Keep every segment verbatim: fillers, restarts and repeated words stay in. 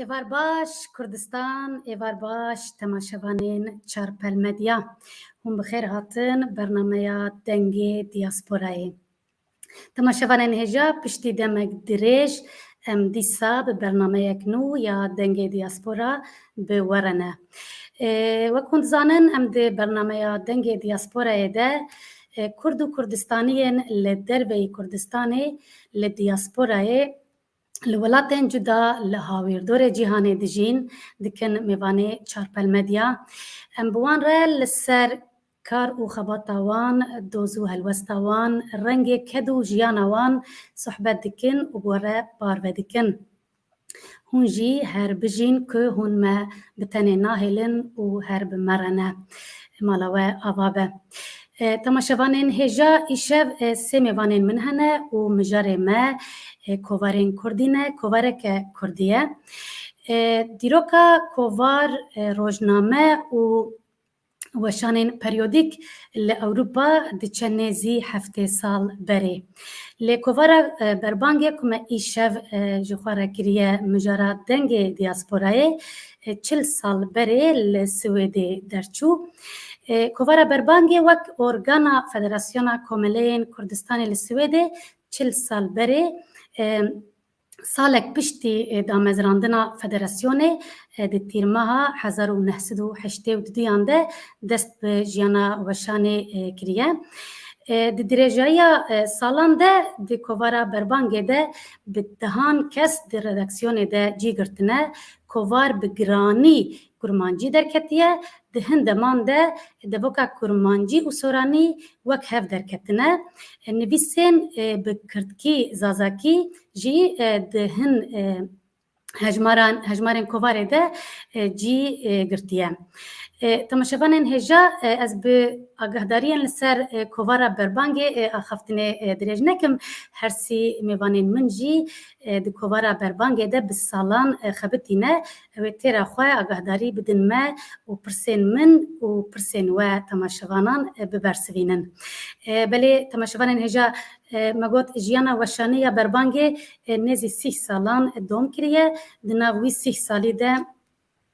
Êvar baş Kurdistan, êvar baş temaşevanên Çarpel Medya. Hûn bi xêr hatin bernameya Dengê Diasporayê. Temaşevanên hêja, piştî demek dirêj em dîsa bi bernameyek nû ya Dengê Diaspora bi we re ne. Ê, wek hûn dizanin, em di bernameya Dengê Diasporayê de, ê, Kurd û Kurdistaniyên li derveyî Kurdistanê, li diasporayê, li welatên cuda, li hawîrdorê cîhanê dijîn, dikin mêvanê Çarpel Medya. Em bi wan re li ser kar û xebata wan, doz û helwesta wan, rengê ked û jiyana wan sohbet dikin û bi we re parve dikin. Hûn jî her bijîn ku hûn me bi tenê nahêlin û her bi me re ne. Mala we ava be. E, temaşevanên hêja, îşev, e, sê mêvanên min hene û mijarê me, e, kovarên kurdî ne, kovareke kurdî ye. E, dîroka kovar, e, rojname û weşanên periyodîk li Ewropa diçe nêzî heftê sal berê. Lê kovara, e, berbangê ku me îşev, e, ji xwe re kiriye mijara Dengê Diasporayê, e, çil sal berê li Swêdê derçû. E, kovara berbangê wek organa Federasyona Komeleyên Kurdistanê li Swêdê çil sal berê, e, salek piştî, e, damezrandina federasyonê, e, di tîrmeha hezar û neh sed û heştê û duyan de dest bi jiyana weşanê, e, kiriye. E, di dirêjayiya, e, salan de di kovara berbangê de bi dehan kes di redaksiyonê de cî girtine. Kovar bi giranî kurmancî derketiye. Di hin deman de devoka kurmancî û soranî wek hev derketine. E, nivîsên, e, bi kirdkî, zazakî jî, e, di hin, e, hejmaran, hejmarên kovarê de, e, cî, e, girtiye. E, temaşevanên hêja, e, ez bi agahdariyên li ser, e, kovara berbangê, e, axaftinê, e, dirêj nekim. Her sî mêvanên min jî, e, di kovara berbangê de bi salan, e, xebitîne. Ew ê têra xwe agahdarî bidin me û pirsên min û pirsên we temaşevanan, e, bibersivînin. E, belê temaşevanên hêja, e, me got jiyana weşanê ya berbangê, e, nêzî sîh salan dom kiriye. Di nav wî sîh salî de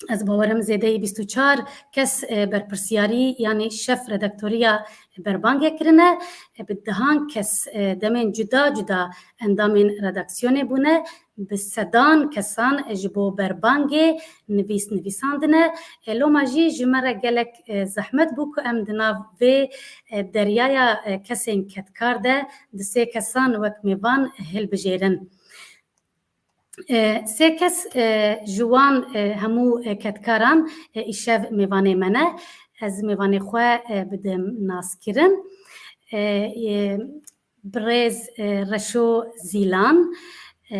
ez bawerim zêdeyî bîst û çar kes, e, berpirsiyarî, yanî şef redaktoriya berbangê kirine. E, bi dehan kes, e, demên cuda cuda endamên redaksiyonê bûne. Bi sedan kesan ji bo berbangê nivîs nivîsandine. E, loma jî ji me re gelek, e, zehmet bû ku em di nav vê, e, deryaya, e, kesên kedkar de di sê kesan wek mêvan hilbijêrin. E, sê kes, e, ji wan, e, hemû, e, kedkaran, e, îşev mêvanê me ne. Ez mêvanê xwe, e, bidim naskirin. E, e, Birêz, e, Reşo Zîlan, e,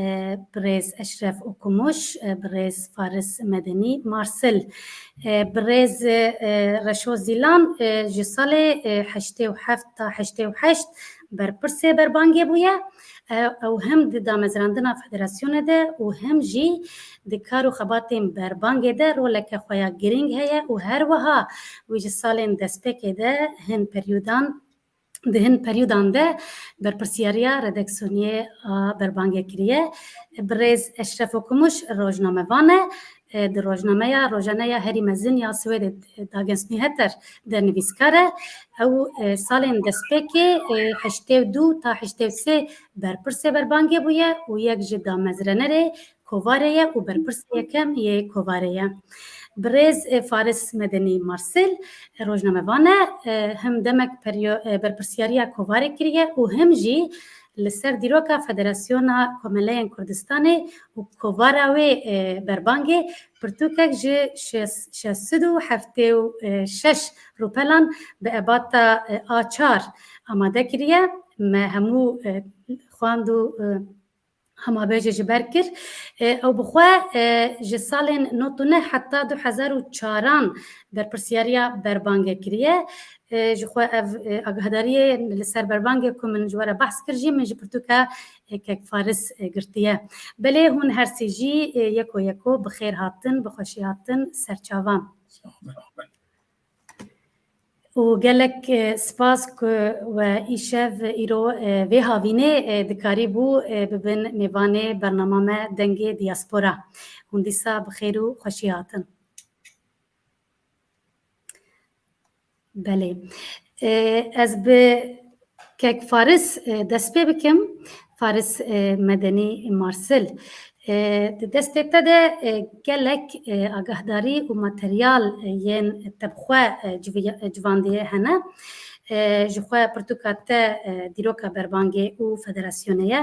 birêz Eşref Okumuş, e, birêz Faris Medenî Marsil. E, birêz, e, Reşo Zîlan, e, ji salê, e, heştê û heft ta heştê û heşt berpirsê berbangê bûye. E, ew hem di damezrandina federasyonê de û hem jî di kar û xebatên berbangê de roleke xwe ya girîng heye û her wiha wî ji salên destpêkê de hin peryodan, di hin peryodan de berpirsiyariya redaksiyoniyê a berbangê kiriye. Birêz Eşref Okumuş rojnamevan e. E, di rojnameya, rojane ya herî mezin ya Swêdê, e, Dagens Nyheter de nivîskar e. Ew, e, salên destpêkê, e, heştê û du ta heştê û sê berpirsê berbangê bûye û yek ji damezrenerê kovarê ye û berpirsê yekem yê kovarê ye. Birêz, e, Faris Medenî Marsil, e, rojnamevan e, e, him demek periyo-, e, berpirsiyariya kovarê kiriye û him jî li ser dîroka Federasyona Komeleyên Kurdistanê û kovara wê, e, berbangê pirtûkek ji şeş sed û heftê û şeş rûpelan bi ebata, e, A çar amade kiriye. Me hemû, e, xwend û, e, hemabêjê ji ber kir. E, ew bi xwe, e, ji salên nod û neh heta du hezar û çaran berpirsiyariya berbangê kiriye. E, ji xwe ev, e, agahdariyê li ser berbangê ku min ji we re behs kir jî min ji pirtûka, e, Kek Faris, e, girtiye. Belê hûn her sê jî, e, yeko yeko bi xêr hatin, bi xweşî hatin ser çavan. Û gelek, e, spas ku we îşev, îro, e, vê havînê, e, dikarîbû, e, bibin mêvanê bernama me Dengê Diaspora. Hûn dîsa bi xêr û xweşî hatin. Belê. E, ez bi kek Faris, e, dest pê bikim. Faris, e, Medenî Marsil. E, di destê te de, e, gelek, e, agahdarî û materyal, e, yên te bi xwe, e, civiya-, e, civandiye hene. E, ji xwe pirtûka te, e, dîroka berbangê û federasyonê ye.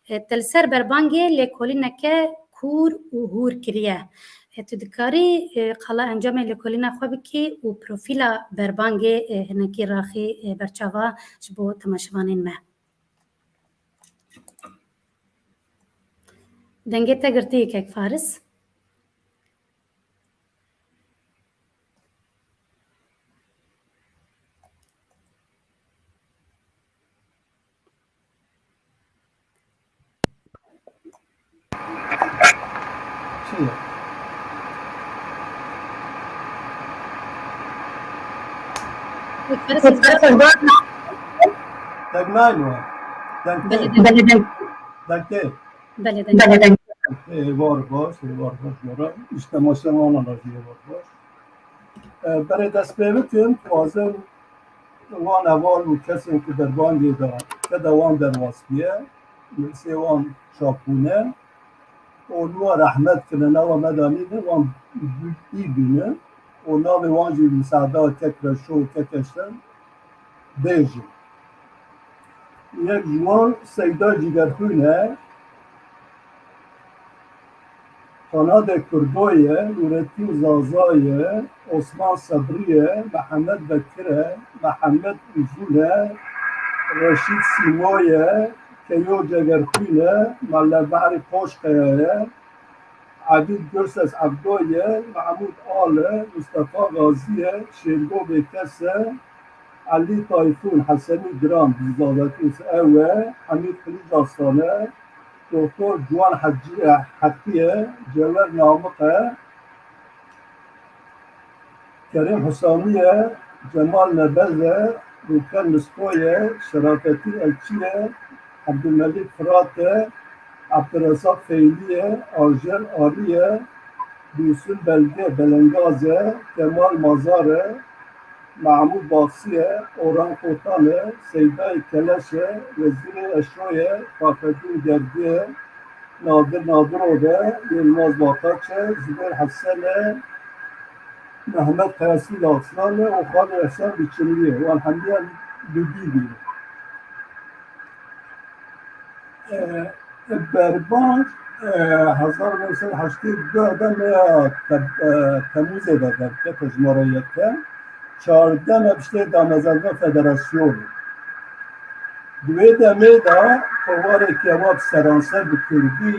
E, te li ser berbangê lêkolîneke kûr û hûr kiriye. E, tu dikarî, e, qala encamê lêkolîna xwe bikî û profîla berbangê, e, hinekî raxî, e, berçava ji bo temaşevanên me. Dengê te girtî kek Faris. Çi ye? Deng nayên we. Deng tê. Belê, deng. Deng tê. Belê, deng. Ê, war baş, ê, war baş, war. Îşte maşallah, ana jî war baş. E, berê dest pê bikim, dixwazim wan heval û kesên ku berbangê de keda wan derbas bûye, nivîsê wan çapbûne û li wan rehmet kirine, nava me de nîne, wan bî-, bîne û navê wan jî Misada, kek Reşo, kek Eşref bêjin. Yek ji wan Seyda Cîgerxwîn e, Kanadê Kurdo ye, Nûretîn Zaza ye, Osman Sebrî ye, Mihemed Bekir e, Mihemed Uzun e, Reşîd Sîmo ye, Keyo Cegerxwîn e, Mele Behrî Qoşqeya ye, Ebîd Gurses Ebdo ye, Mehmûd Al e, Mistefa Gazî ye, Şêrgo Bêkes e, Elî Tayfûn, Hesenî Giran, bi zazakî ew e, Hemîd Xilîc Aslan e, Doktor Ciwan Hecî-, Heqî ye, Cewer Namik e, Kerîm Husamî ye, Cemal Nebez e, Rûken Misto ye, Şerafetîn Elçî ye, Ebdulmelîk Firat e, Ebdulresak Feylî ye, Ajer Arî ye, Dûsûn Belge Belengaz e, Kemal Mazar e, Mehmûd Baxsî ye, Orhan Kotan e, Seydayê Keleş e, Wezîrê Eşo ye, Fahredîn Gergî ye, Nadir Nadirov e, Yilmaz Bakaç e, Zubêr Hesen e, Mehmet Kayasî Aslan e û Xalê Ehsan Biçimlî ye. Wan hemî li Dûdî bûne. E, Berbang, e, hezar neh sed heştê du de me ya Te-, e, Temûzê de derkete, jimara yekem. Çardeh me piştê damezrandina federasyonê. Di wê demê de kovarekî hewa bi seranser bi kurdî,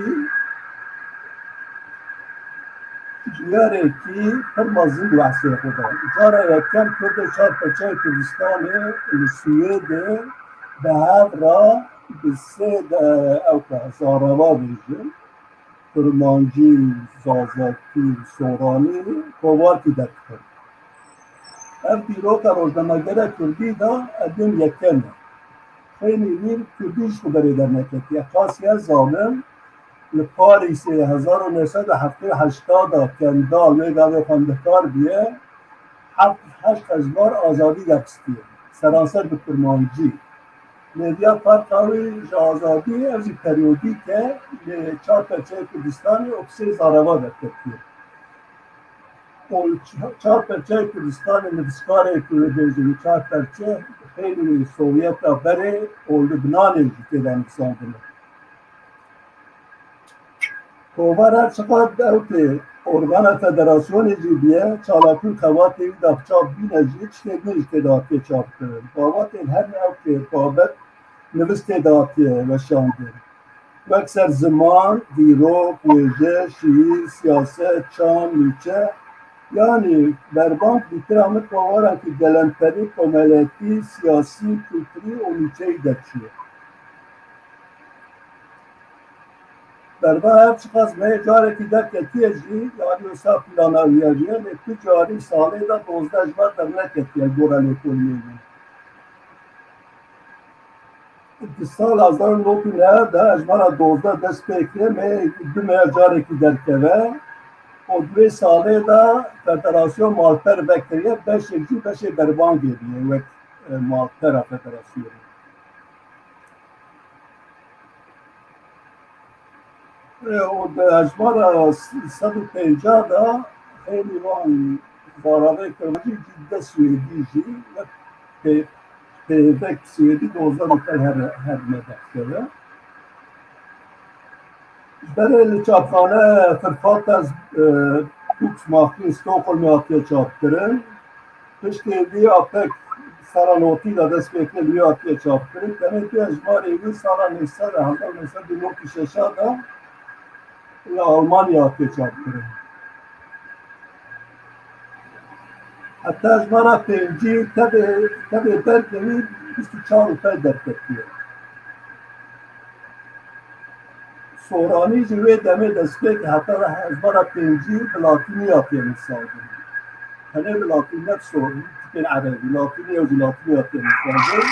Cûyerekî pir mezin di behsê xwe de. Cara yekem Kurd ê çar perçeyê Kurdistanê li Swêdê bi hev re bi sê de, ew ke zareva bêjin, Kurmancî, Zazakî, Soranî, kovarkî derdikin. Ev dîroka rojnamegera Kurdî de edin yekem e. Xeynî wî Kurdî ji xwe berê derneketiye. Qasî ez zanim, li Parîsê hezar û neh sed û heftê û heşt de Kendal wê gavê xwendekar bûye, heft heşt hejmar azadî derxistiye, seranser bi kurmancî. Lê diya ferqa wî ji azadî, ev jî periyodîk e, lê çar perçeyê Kurdistanê û bi sê zareva derketiye. Û çar perçeyê Kurdistanê nivîskarê ku wê bêjin çar perçe, xeynî Sovyeta berê û Lubnanê jî tê de nivîsandine. Kovar her çiqas ew tê organa federasyonê jî biye, çalakî û xebatê wî de bi çap bîne jî, tiştê din jî tê de hatiye çapkirin. Babatên her ne ew tê babet nivîs tê de hatiye weşandin. Wek ser ziman, dîrok, wêje, şîîr, siyaset, çand, nûçe, yanî Berbang dîtira min kovarekî gelemperî, komeletî, siyasî, kulturî û nûçeyî derçûye. Berba her çiqas me carekî derketiye jî, yanî wisa plana wî ye, lê tu carî salê de dozdeh hejmar derneketiye gora lêkolînê de. Di sala hezar û neh sed û newid de hejmara dozdeh dest pê kiriye, me du meha carekî derkeve û di wê salê de federasyon malper vekiriye, beşek jî beşê berbangê bûye wek, e, malpera federasyonê. E, û di hejmara sed û pêncî de xeylî van zaravê kirmancî jî dest wê dî jî wek pê-, pêvek Swêdî dozdeh rûpel her, her me derdikeve. Berê li çapxane Verfattens, e, Boekmaskinen Stockholmê hatiye çapkirin. Piştî vî ya pek sala notî de dest pê kir, vî ya hatiye çapkirin. Tenê tu hejmarê wî sala neh sed, hezar neh sed û nod û şeş de li Almanya hatiye çapkirin. Heta hejmara pêncî tevê, tevê bergê wî bîst û çar rûpel derketiye. Soranî jî wê demê dest pê kir, heta hejmara pêncî bi latînî hatiye nivîsandin. Tenê bi latînî, ne bi sor-, tikên erebî, latînî, ew jî latînî hatiye nivîsandin.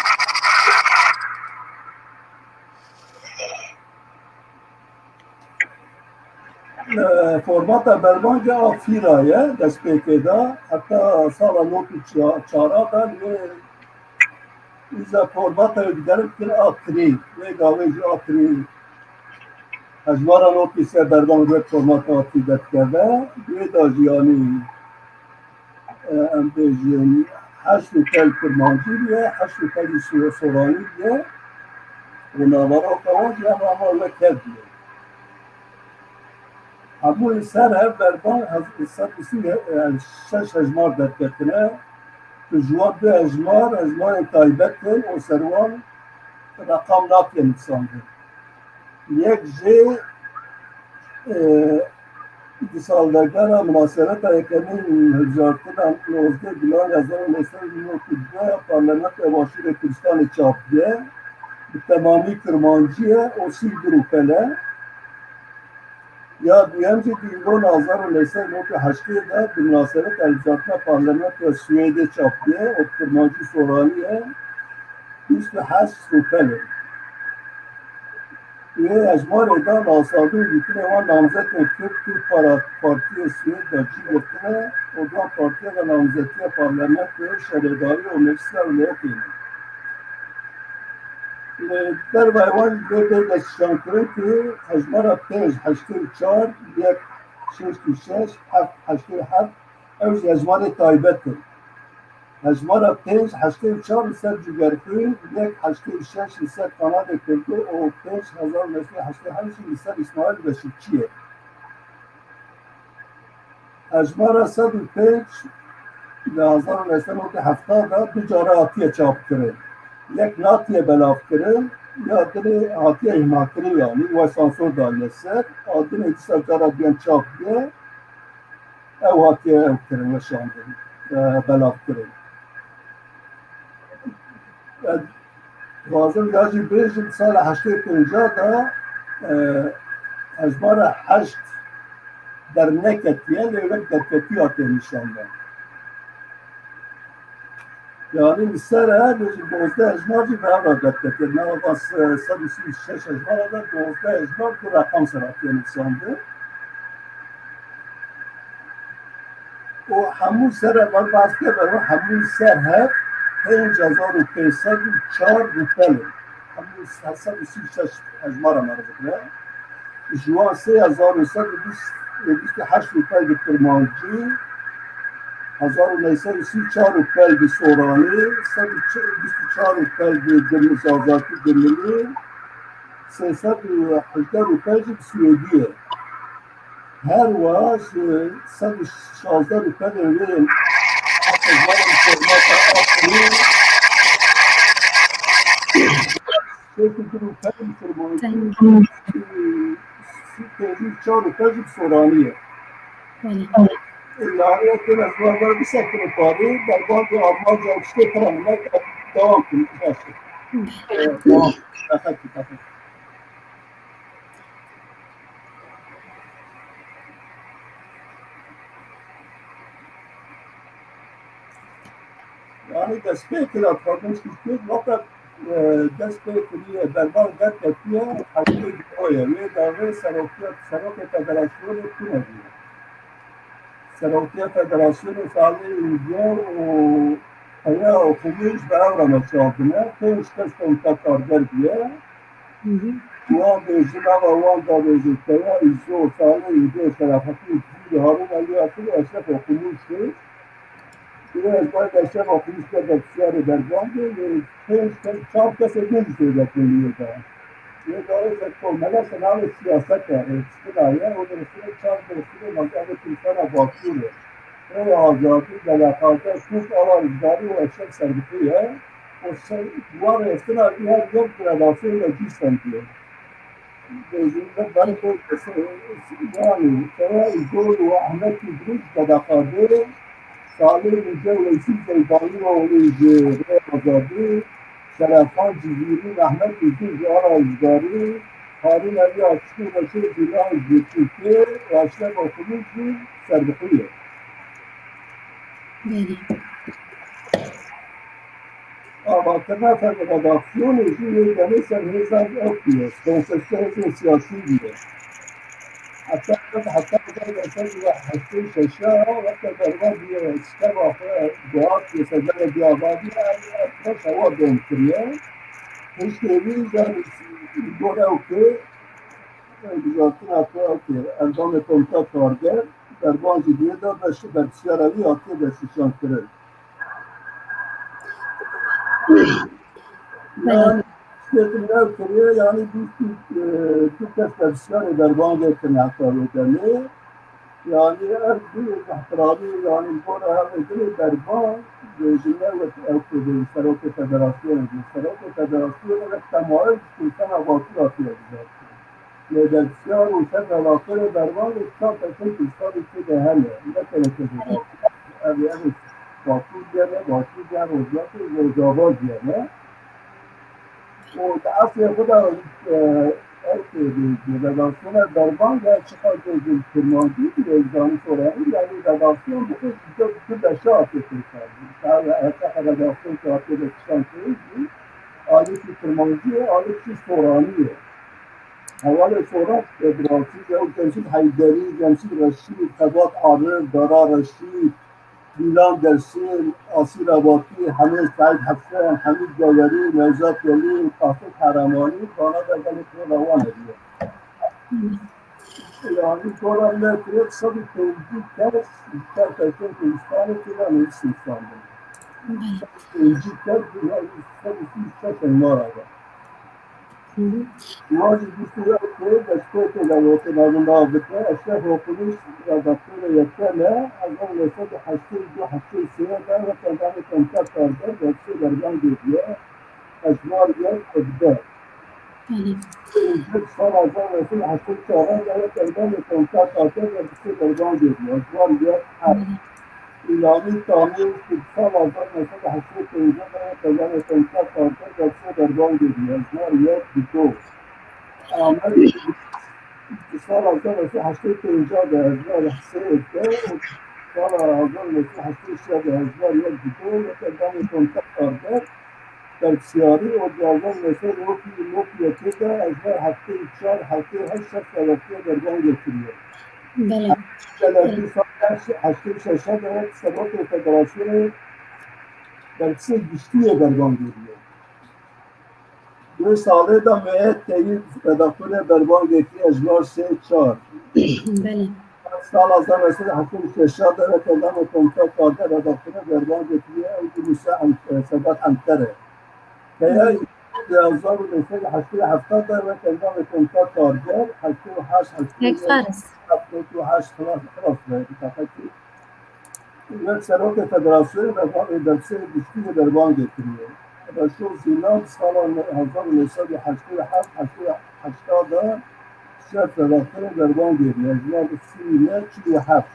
E, formata berbangê A fîra ye, destpêkê de, heta sala nod û çar de lê îza formata wê digerin dikin A trî, wê gavê jî A trî. Hejmara notî ser berbang wek formata A trî de dikeve, wê de jî yanî e, em bêjin, heşt û tel kurmancî bûye, heşt û telî so-, soranî bûye û navara xwe wan jî em ava wek hev bûye. Hemû li ser hev berban hez-, sed û sî, e, şeş hejmar derketine, ku ji wan du hejmar, hejmarên taybet in û ser wan reqam natiye nivîsandin. Yek jê, e, di salvegera minasebeta yekemîn hilbijartina nozdeh Gulanê hezar û neh sed û nod û du ya Parlamentoya Başûrê Kurdistanê çap diye, bi temamî kirmancî ye û sî du rûpel e. Ya duyem jî di Îlona hezar û neh sed û nod û heştê de bi minasebeta hilbijartina Parlamentoya Swêdê çap diye û bi kirmancî soranî ye, bîst û heşt rûpel e. Wê hejmarê de nasandin û dîtinê wan namzetên Kurd ku para-, Partiyê Swêd de cî girtine û di wan partiya de namzetiya parlamentoyê, şaredarî û meclisa wîlayetê ne. Li dervayê wan jî bê, bê destnîşankirin ku hejmara pênc heştê û çar, yek şeştê û şeş, heft heştê û heft, ew jî hejmarê taybet in. Hejmara pênc heştê û çar li ser Cugerxwîn, yek heştê û şeş li ser Kanadê Kurdo û pênc hezar û neh sed û heştê û heft jî li ser Îsmaîl Beşîkçiyê. Hejmara sed û pênc li hezar û neh sed û nod û heft de du cara hatiye çapkirin. Yek natiye belavkirin, ya dinê hatiye îmhakirin, yanî wê sansor daniye ser, a dinê dîsa cara duyem çap diye. Ew hatiye ew kirin, weşandin, e, belavkirin. E, dixwazim ya jî bêjim, sala heştê û pênc de, e, hejmara heşt derneketiye, lê wek derketî hatiye nîşandin. Yanî li ser e, bêjin dozdeh hejmar jî bi hev re derketiye. Nava se-, sed û sî û şeş hejmara de dozdeh hejmar du reqam ser hatiye nivîsandin. Û hemû ser e, ber baske ber hemû ser hev pênc hezar û pênc sed û çar rûpel in. Hemû sed û sî û şeş hejmara me re dikire. Ji wan sê hezar û sed û bîst, bîst û heşt rûpel bi kurmancî, hezar û neh sed û sî û çar rûpel bi soranî, sed û bîst û çar rûpel bi gimil, zazakî gimilî, sê sed û hejdeh rûpel jî bi swêdî ye. Her wiha ji sed û şazdeh rûpelên wê yên formata A trî, Şêst û du rûpel bi kurmancî, pêncî û çar rûpel jî bi soranî ye. Belê. Yanî, yek ez wan ber bisekine parê, berbandê armanca tiştê pira milet dewam kin, baş e. Ee, dewam kin, qehet, qehet. destpêkira Kardeşlik kir, wexta, e, destpêkiriye, berban derketiye, hewlê Giroyê. Wê dawê serokiyet, serokê federasyonê tune bûye. Serokiya Federasyonê Salê Îngor û Peya Okumîş bi ew re me çavdine. Pênc kes komîta karger bûye. Wan bêjin, ava wan da bêjin, Peya Îzo, Salê Îngor, Şerafettin Zîrî, Harun Elî Akil û Eşref Okumîş. Ê, ez bar Eşref Okumîş de berpirsiyarê berban bû. Pênc kes, çar kesê din jî tê de têniyê de. Yê dawê ser komele senavê siyasete, e, çikina ye, û dewsine çar dewsine mazavê Kurdistana Bakur e. Rêya Azadî, Belexaze, Kurd, Ala Rizgarî û Eşref Serbixî ye. Û ser, wan rêstina vî her yek gradasyon de cî stendiye. Dozînde berko, yani, Sewa Îgor û Ehmed Îdrîs Belexaze, Salih Rêce, Weysî Zeydanî oğlu ji Rê Azadî, Şerefxan Cizîrî, Mehmet Ûzûn ji Ara Rizgarî, Harûn Elî Aşiq û Reşîd Zîlan ji Tirkiyê, Eşref Okulî ji Serbixiyê. Belê. Avatirina federasyonê jî yê demê ser hêzan ew bûye, konsestrê hêzên siyasî bûye. Heta, heta hezar neh sed û heştê û şeş weke bervan bûye, steva xwe guhatiye ser derekî avadî, ev, ev xweş hewa dom kiriye. Piştê wî, yanî, gor ew ku, bijartina ku ew ku endamê komîta karger, berban jî diyê de beş, berpirsiyara wî hatiye destnîşankirin. Belê. Yani, şirketin ev kiriye, yani, bîst û, e, du kes berpirsiyarê berban girtin heta wê demê. Yani, ev du ihtiramî, yani, gora ev dilê berban, e, ji me wek ew kiriye, serokê federasyonê, serokê federasyonê wek temayil ji Kurdistana Bakur hatiye bijartin. Lê berpirsiyar û şef relatorê berban û çar kesên Kurdistanê tê de hene. Ne tenê tê de. Ev, ev Bakur diye ne, Bakur diye, Rojhilat û Rojava diye ne. Û di eslê xwe de, e, ew tê de, de redaksiyona berban de çiqa de, de Kurmancî, de zanî Soranî, yani redaksion bi xwe ji du, du beşa tê pêk. Ev, ev redaksiyon ki hatê de kişan tê, alîkî Kurmancî ye, alîkî Soranî ye. Hevalê Soran, e, Brazîl, ew Cemşîd Heyderî, Cemşîd Reşîd, Xebat Arif, Dara Reşîd, Dîlan Dersim, Asîl Abatî, Hemîd Seîd Hesen, Hemîd Gawerî, Nevzat Welî, Qasım Kahramanî, bana da gelê Kurda wan hediye. Yani, Kurda ne kire, sed û pêncî kes, çar kesên Kurdistanê tê de nivîsî Îslamê. Belê. Pêncî kes, sed û sî û şeş mara da. Hı hı. Wan jî bîst û yek destpêkê de gotin, ez nav dike, Eşref Okulîş redaktorê yekem e, hezar neh sed û heştê û du heştê û sê de weke endamê komîta karger, destê berban girtiye, hejmar yek û du. Belê. Sal hezar neh sed û heştê û çar de weke endamê komîta karger, destê berban girtiye, hejmar yek û heft. Belê. Îlamî Tamîr, sal hezar neh sed û heştê û pênc de weke endamê komîta karger, destê berban girtiye, hejmar yek û du. Amed, sal hezar neh sed û heştê û pênc de hejmar sê de û sala hezar neh sed û heştê û şeş de hejmar yek û du, weke endamê komîta karger, berpirsiyarî û di hezar neh sed û nod û yekê de hejmar heftê û çar, heftê û heşt şef seroktiya berban girtiye. Belê. Gelekî sal heştê û şeş de wek serokê federasyonê berpirsê giştî yê berban girtiye. Di salê de Mehmet Teyîb redaktorê berban girtiye, hejmar sê çar. Belê. Sala hezar neh sed û heftê û şeş de weke endamê komîta karger redaktorê berban girtiye, ew jî Musa Em-, Sedat Emter e. Peya di hezar û neh sed û heştê û heft de weke endamê komîta karger, heştê û heşt, heştê û neh, Pek xelas. Heftê û heşt xilas, xilas be, bi taqetî. Wek serokê federasyonê berban, berpirsê giştî yê berban girtiye. Reşo Zîlan sala hezar û neh sed û heştê û heft, heştê û heft de şef redaktorê berban girtiye, hejmar sî û neh, çil û heft.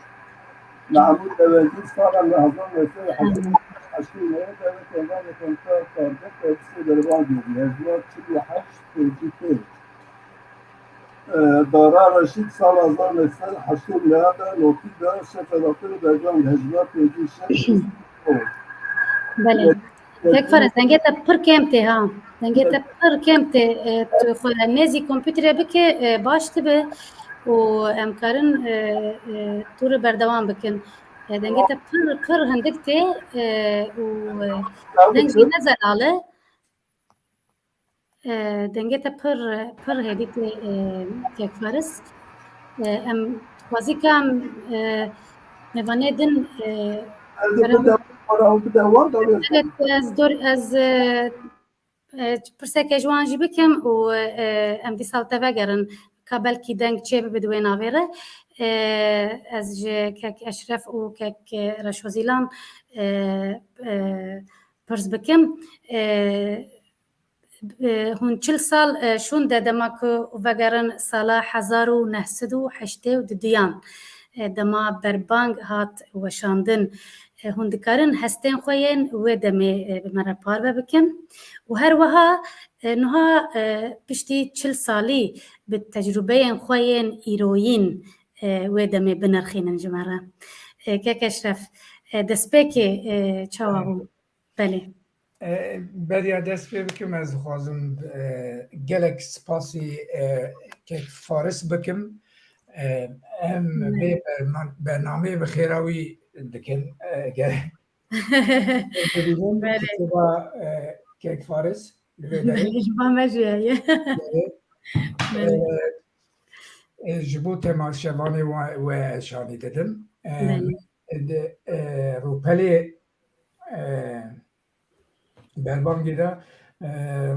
Mehmûd Lewendî sala hezar neh sed û heştê û neh de weke endamê komîta karger berpirsê berban girtiye, hejmar çil û heşt, pêncî pênc. E, Dara Reşîd sala hezar neh sed û heştê û neh de notî de şef redaktorê berban, hejmar pêncî şeş. Belê. Kek Faris, dengê te pir kêm tê ha. Dengê te pir kêm tê. E, tu xwe nêzî kompûterê bike, e, baş dibe û em karin, e, e, tu re berdewam bikin. E, dengê te pir, pir hindik tê, e, û, e, deng jî ne zelal e. E, dengê te pir, pir hêdî tê, e, Kek Faris. E, em dixwazî ka em, e, mêvanê din, e, Ez ê bide, bide wan da wê. Evet, ez dor, ez, e, e, pirseke ji wan jî bikim û, e, em dîsa li te vegerin. Ka belkî deng çê bibe di wê navê re. E, ez ji Kek Eşref û Kek, e, Reşo Zîlan, e, e, pirs bikim. E, e, hûn çil sal, e, şûnde dema ku vegerin sala hezar û neh sed û heştê û duduyan, e, dema berbang hat weşandin. E, hûn dikarin hestên xwe yên wê demê, e, bi me re parve bikin. Û her wiha, e, niha, e, piştî çil salî bi tecrûbeyên xwe yên îroyîn, e, wê demê binirxînin ji me re. E, Kek Eşref, e, destpêkê, e, çawa bû? Belê. E, beriya dest pê bikim, ez dixwazim, e, gelek spasî, e, Kek Faris bikim. E, em vê berman-, bernameyê bi xêra wî dikin. E, ge-, dibînin kitêba, e, Kek Faris li vê derê. Belê, ji ba me jî heye. Belê. Belê. E, e, ji bo temaşevanê we, we şanî didim. E, Belê. Di, e, rûpelê, e, berbangê de, e,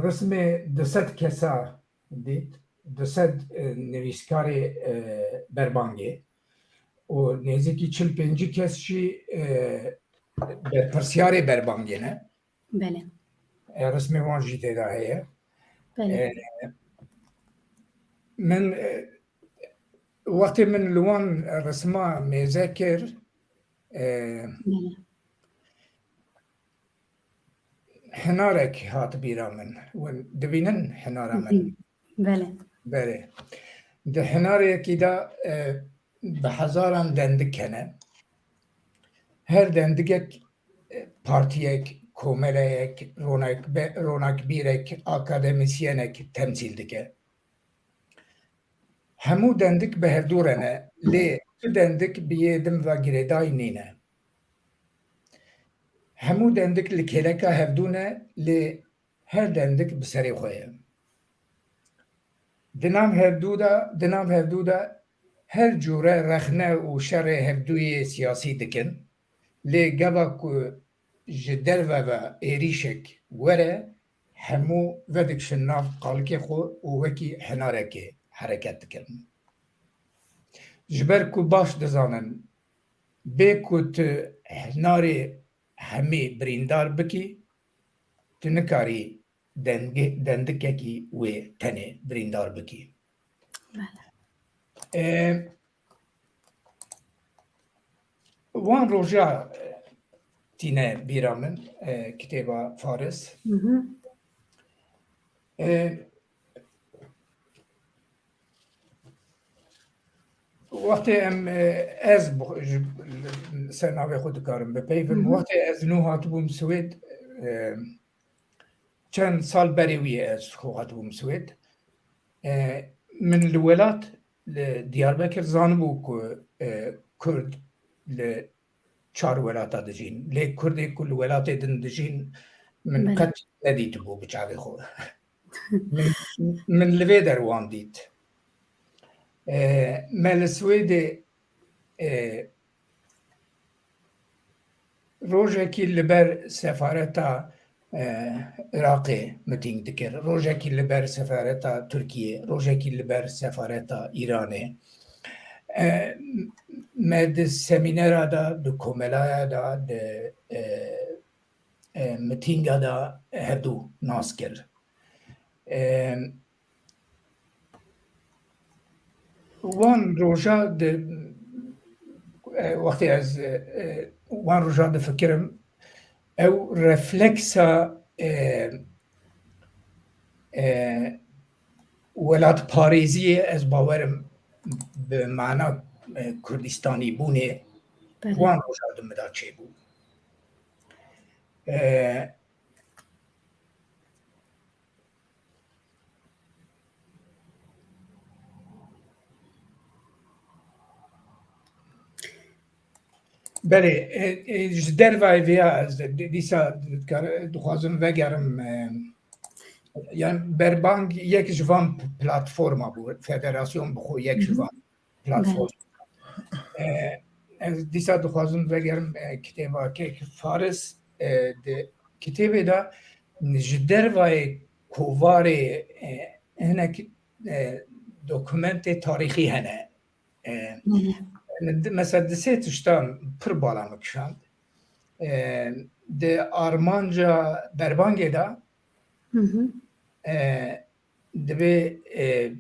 rismê du sed kesa dît, du sed, e, nivîskarê, e, berbangê û nêzîkî çil pêncî kes jî, e, berpirsiyarê berbangê ne. Belê. E, rismê wan jî tê de heye. Belê. E, min, e, wextê min li wan risma mêze kir, e, Belê. hinarek hat bîra min. Hûn dibînin hinara min? Belê. Belê. Di hinarekî de, e, bi hezaran dendik hene. Her dendigek, e, partiyek, komeleyek, ronakbe-, ronakbîrek, akademîsyenek temsîl dike. Hemû dendik bi hevdû re ne, lê tu dendik bi yê din ve girêdayî nîne. Hemû dendik li kêleka hevdû ne, lê her dendik bi serê xwe ye. Di nav hevdû de, di nav hevdû de her cûre rexne û şerê hevdûyê siyasî dikin, lê gava ku ji derve ve êrîşek were, hemû vedikişin nav qalikê xwe û wekî hinarekê hereket dikin. Ji ber ku baş dizanin, bê ku tu hinarê hemî birîndar bikî, tu nikarî dengê-, dendikekî wê tenê birîndar bikî. Belê. E, wan roja, e, tîne bîra min, e, kitêba Faris. Hı hı. E, wextê em, e, ez bi-, ji, ser navê xwe dikarim bipeyvim. Hı hı. Wextê ez nû hatibûm Swêd, e, çend sal berê wî ez xwe hatibûm Swêd. E, min li welat, li Diyarbekir zanibû ku, e, Kurd li çar welata dijîn. Lê Kurdê ku li welatê din dijîn, min Belê. qet nedîtibû bi çavê xwe. Min, min li vê der wan dît. E, me li Swêdê, e, rojekî li ber sefareta, e, Iraqê mitîng dikir, rojekî li ber sefareta Tirkiyê, rojekî li ber sefareta Îranê. E, me di semînera de, di komelaya de, di, e, e, mitînga de hevdû nas kir. E, wan roja di, e, wextê ez, e, wan roja difikirim, ew refleksa, e, e, welatparêziyê, ez bawerim bi mana, e, Kurdistanî bûnê Belê. wan roja di min de çêbû. E, Belê, e, e, ji dervayê vêya ez di-, dîsa dikare-, dixwazim vegerim, e, yani berbang yek ji van p-, platforma bû, federasyon bi xwe yek ji van platform. E, ez dîsa dixwazim vegerim, e, kitêba kek Faris, e, di kitêbê de ji dervayê kovarê, e, hinek, e, dokumentê tarîxî hene. E, di-, mesela di sê tiştan pir bala min kişand. E, di armanca berbangê de, e, divê, e,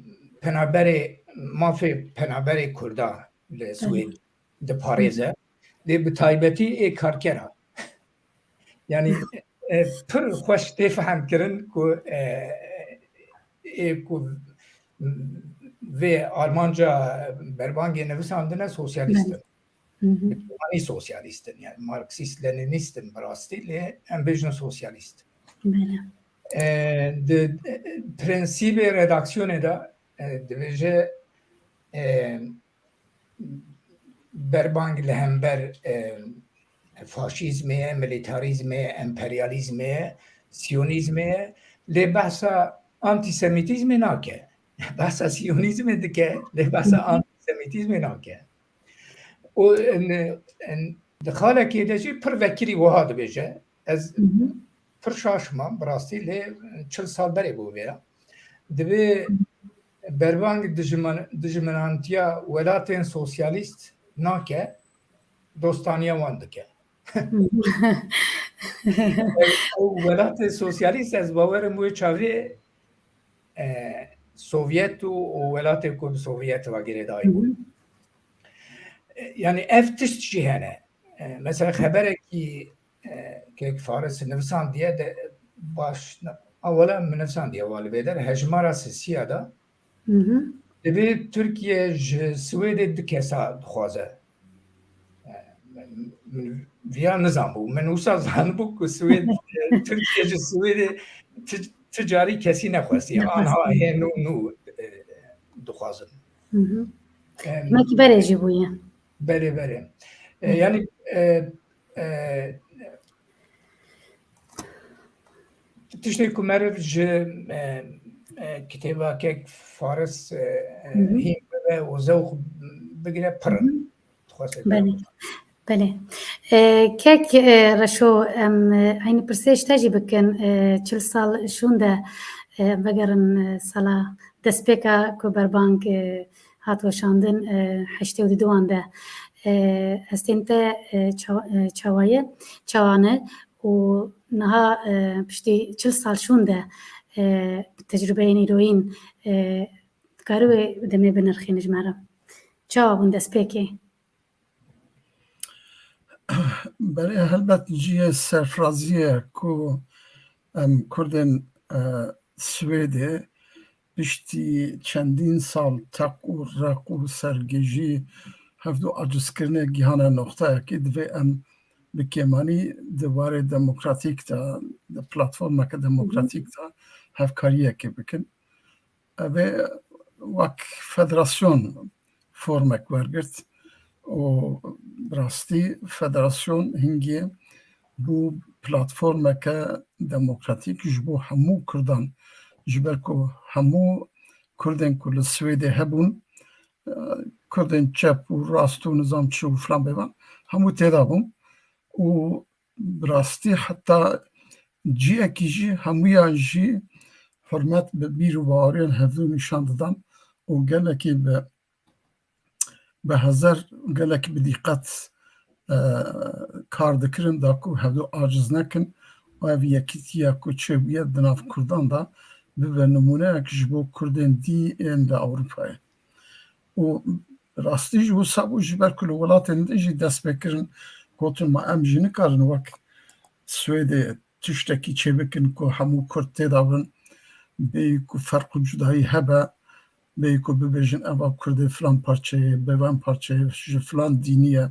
penaberê, mafê penaberê Kurda li Swêd diparêze. Lê bi taybetî ê karkera. Yani, e, pir xweş tê fehmkirin ku, e, ê ku vê armanca berbangê nivisandine sosyalîst in. Anî sosyalîst in, yani marksîst-lenînîst in bi rastî, lê em bêjin sosyalîst. E, di, e, prensîbê redaksiyonê de, e, dibêje, e, berbang li hember, e, faşîzmê ye, milîtarîzmê ye, emperyalîzmê ye, siyonîzmê ye, lê behsa antîsemîtîzmê nake. Behsa siyonîzmê dike, lê behsa antîsemîtîzmê nake. Û, en, en, di xalekê de jî pir vekirî wiha dibêje. Ez pir şaş mam, bi rastî, lê çil sal berê bû vêya. Divê berbang dijmin-, dijminantiya welatên sosyalîst nake, dostaniya wan dike. Û welatê sosyalîst, ez bawerim wê çaxê, e, Sovyet û, û welatê ku bi Sovyet ve girêdayî bûn. E, yani ev tişt jî hene. E, mesela xeberekî, e, kek Faris nivisandiye de baş, a wela min nivisandiye wa li vê der, hejmara sisiya de dibê Tirkiye ji Swêdê du kesa dixwaze. E, min, min viya nizanbû. Min wisa zanibû ku Swêd, e, Tirkiye ji Swêdê ti, ti carî kesî nexwestiye. Anha hê nû nû, e, dixwazin. Em, Wekî berê jî bûye. Belê, belê. E, yani, e, e, tiştê ku meriv ji, e, e, kitêba kek Faris, e, e, hîn bibe û zewq bigire pir in. Dixwazim Belê. Belê. E, kek, e, Reşo, em, e, eynî pirsê ji te jî bikin. E, çil sal şûnde, e, vegerin, e, sala destpêka ku berbang, e, hat weşandin, e, heştê û duduwan de. E, hestên te, e, çawa, e, çawa ye, çawa ne û niha, e, piştî çil sal şûnde, e, tecrûbeyên îroyîn, e, dikarî wê demê binirxînî ji me re? Çawa bûn destpêkê? Belê, helbet cihê serfiraziyê ye ku em Kurdên, e, Swêdê piştî çendîn sal teq û req û sergêjî, hevdû acizkirinê gihane noqteyekê, divê em bi kêmanî di warê demokratîk de, di platformeke demokratîk de hevkariyekê bikin. Ev ê wek federasyon formek wergirt û bi rastî federasyon hingê bû platformeke demokratîk ji bo hemû Kurdan, ji ber ku hemû Kurdên ku li Swêdê hebûn, e, Kurdên çep û rast û nizam çi û filan bêvan, hemû têda bûn û bi rastî heta cihekî jî hemûyan jî hurmet bi bîr û baweriyan hevdû nîşan didan û gelekî bi, bi hezar, gelekî bi dîqet, e, kar dikirin da ku hevdû aciz nekin û ev yekîtiya ku çêbûye di nav Kurdan de bibe nimûneyek ji bo Kurdên dî ên li Ewropayê. Û rastî jî wisa bû, ji ber ku li welatên din jî dest pê kirin, gotin, ma em jî nikarin wek Swêdê tiştekî çêbikin ku hemû Kurd tê de bin, bêyî ku ferq û cudayî hebe, bêyî ku bibêjin eva Kurdê filan parçeyê, bêvan parçeyê, ji filan dînî ye,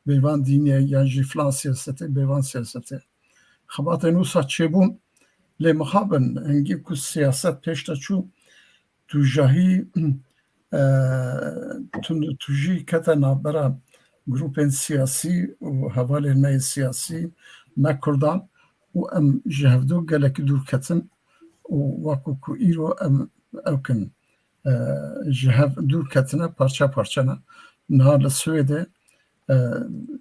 bêvan dînî ye, yan jî filan siyasetê, bêvan siyasetê. Xebatên wisa çêbûn, lê mixabin, hingî ku siyaset pêş de çû, tûjahî, e, tund û tûjî kete navbera grûpên siyasî û hevalên me yê siyasî, me Kurdan û em ji hevdu gelekî dûr ketin û wekû ku îro em ew kin, e, ji hev dûr ketine, parçe parçe ne. Niha li Swêdê, e,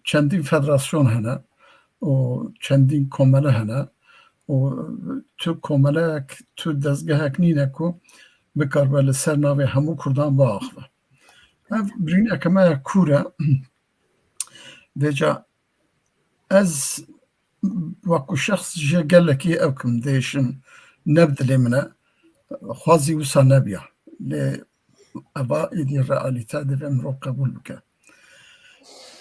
çendîn federasyon hene û çendîn komele hene û tu komeleyek, tu dezgehek nîne ku bikaribe li ser navê hemû Kurdan biaxive. Ev birîneke me ya kûr e. Vêca ez wekû şexs jê gelekî ew kim dêşim, ne bi dilê min e. Xwazî wisa nebiya. Lê eva êdî realîte divê mirov qebûl bike.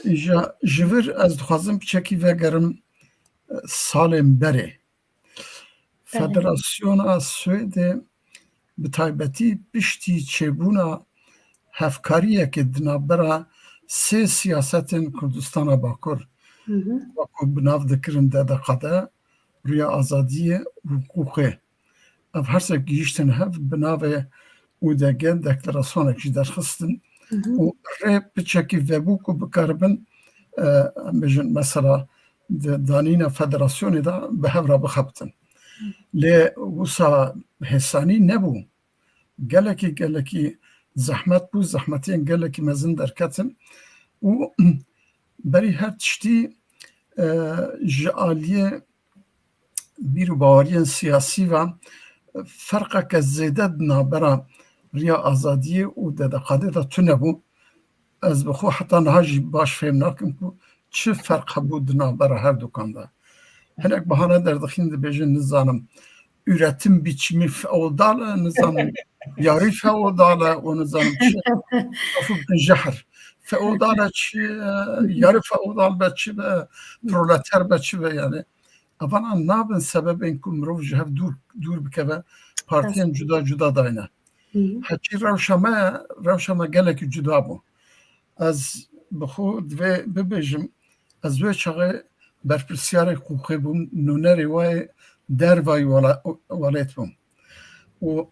Îja ji vir ez dixwazim piçekî vegerim, e, salên berê. Belê. Federasyona Swêdê bi taybetî piştî çêbûna hevkariyekê di navbera sê siyasetên Kurdistana Bakur, Hı hı. wekû bi nav dikirin D D K D, Riya Azadiyê û Qûxê. Ev her sê gihîştin hev bi navê U D G deklarasyonek jî derxistin Hı hı. û rê piçekî vebû ku bikaribin, e, em bêjin mesela di danîna federasyonê de bi hev re bixebitin. Lê wisa hêsanî nebû. Gelekî, gelekî zehmet bû, zehmetiyên gelekî mezin derketin û berî her tiştî, e, ji aliyê bîr û baweriyên siyasî ve ferqeke zêde di navbera Riya Azadiyê û D D K D de tune bû. Ez bi xwe heta niha jî baş fêm nakim ku çi ferq hebû di navbera her dukan de. Hinek bahane derdixîn, dibêjin, nizanim, üretim biçimi feodal e, nizanim, yarî feodal e û nizanim çi. Lafı bin jehr. Feodal e çi, e, yarî feodal be çi be, proleter be çi be yani. Evana nabin sebebên ku mirov ji hev dûr, dûr bikeve, partiyên Rast. cuda cuda dayne. Hı hı. Heçî rewşa me, rewşa me gelekî cuda bû. Ez bi xwe divê bibêjim, ez wê çaxê berpirsiyarê Qûxê bûm, nûnerê wê dervayî wela-, welêt bûm. Û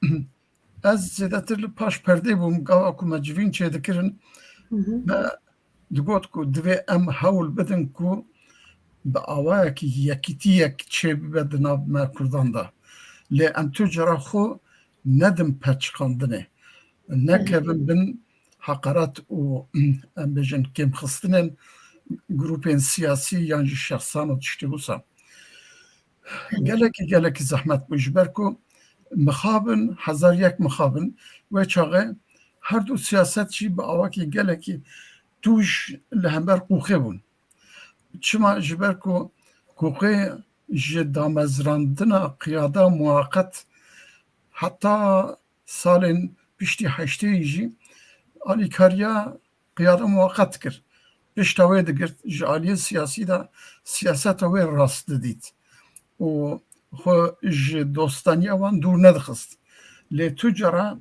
ez zêdetir li paş perdê bûm, gava ku me civîn çêdikirin, Hı hı. me digot ku divê em hewl bidin ku bi awayekî yekîtiyek çêbibe di nav me Kurdan de. Lê em tu cara xwe nedin perçiqandinê. Nekevin bin heqaret û, em bêjin, kêmxistinên grûpên siyasî yan jî şexsan û tiştê wisa. Gelekî, gelekî zehmet bû, ji ber ku mixabin, hezar yek mixabin, wê çaxê her du siyaset jî bi awakî gelekî tûj li hember Qûxê bûn. Çima? Ji ber ku Qûxê ji damezrandina qiyada muwaqet heta salên piştî heştê jî alîkariya qiyada muwaqet dikir. Pişta wê digirt, ji aliyê siyasî de siyaseta wê rast didît û xwe ji dostaniya wan dûr nedixist. Lê tu cara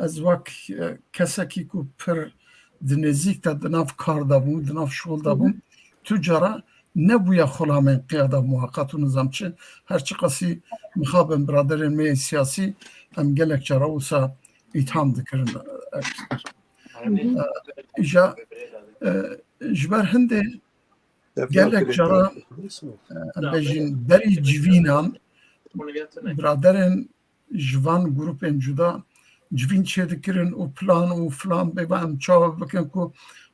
ez wek, e, kesekî ku pir di nêzîk de di nav kar de bûm, di nav şol de Hı hı. bûm, tu cara nebûye xulamên qiyada muwaqet û nizam çi, her çiqasî mixabin biraderên me yê siyasî, em gelek cara wisa îtham dikirin, e, Hı hı. e, îja, e, ji ber hindê Gelek cara, e, em bêjin berî civînan, biraderên ji van grûpên cuda civîn çêdikirin û plan û filan bêva em çawa bikin ku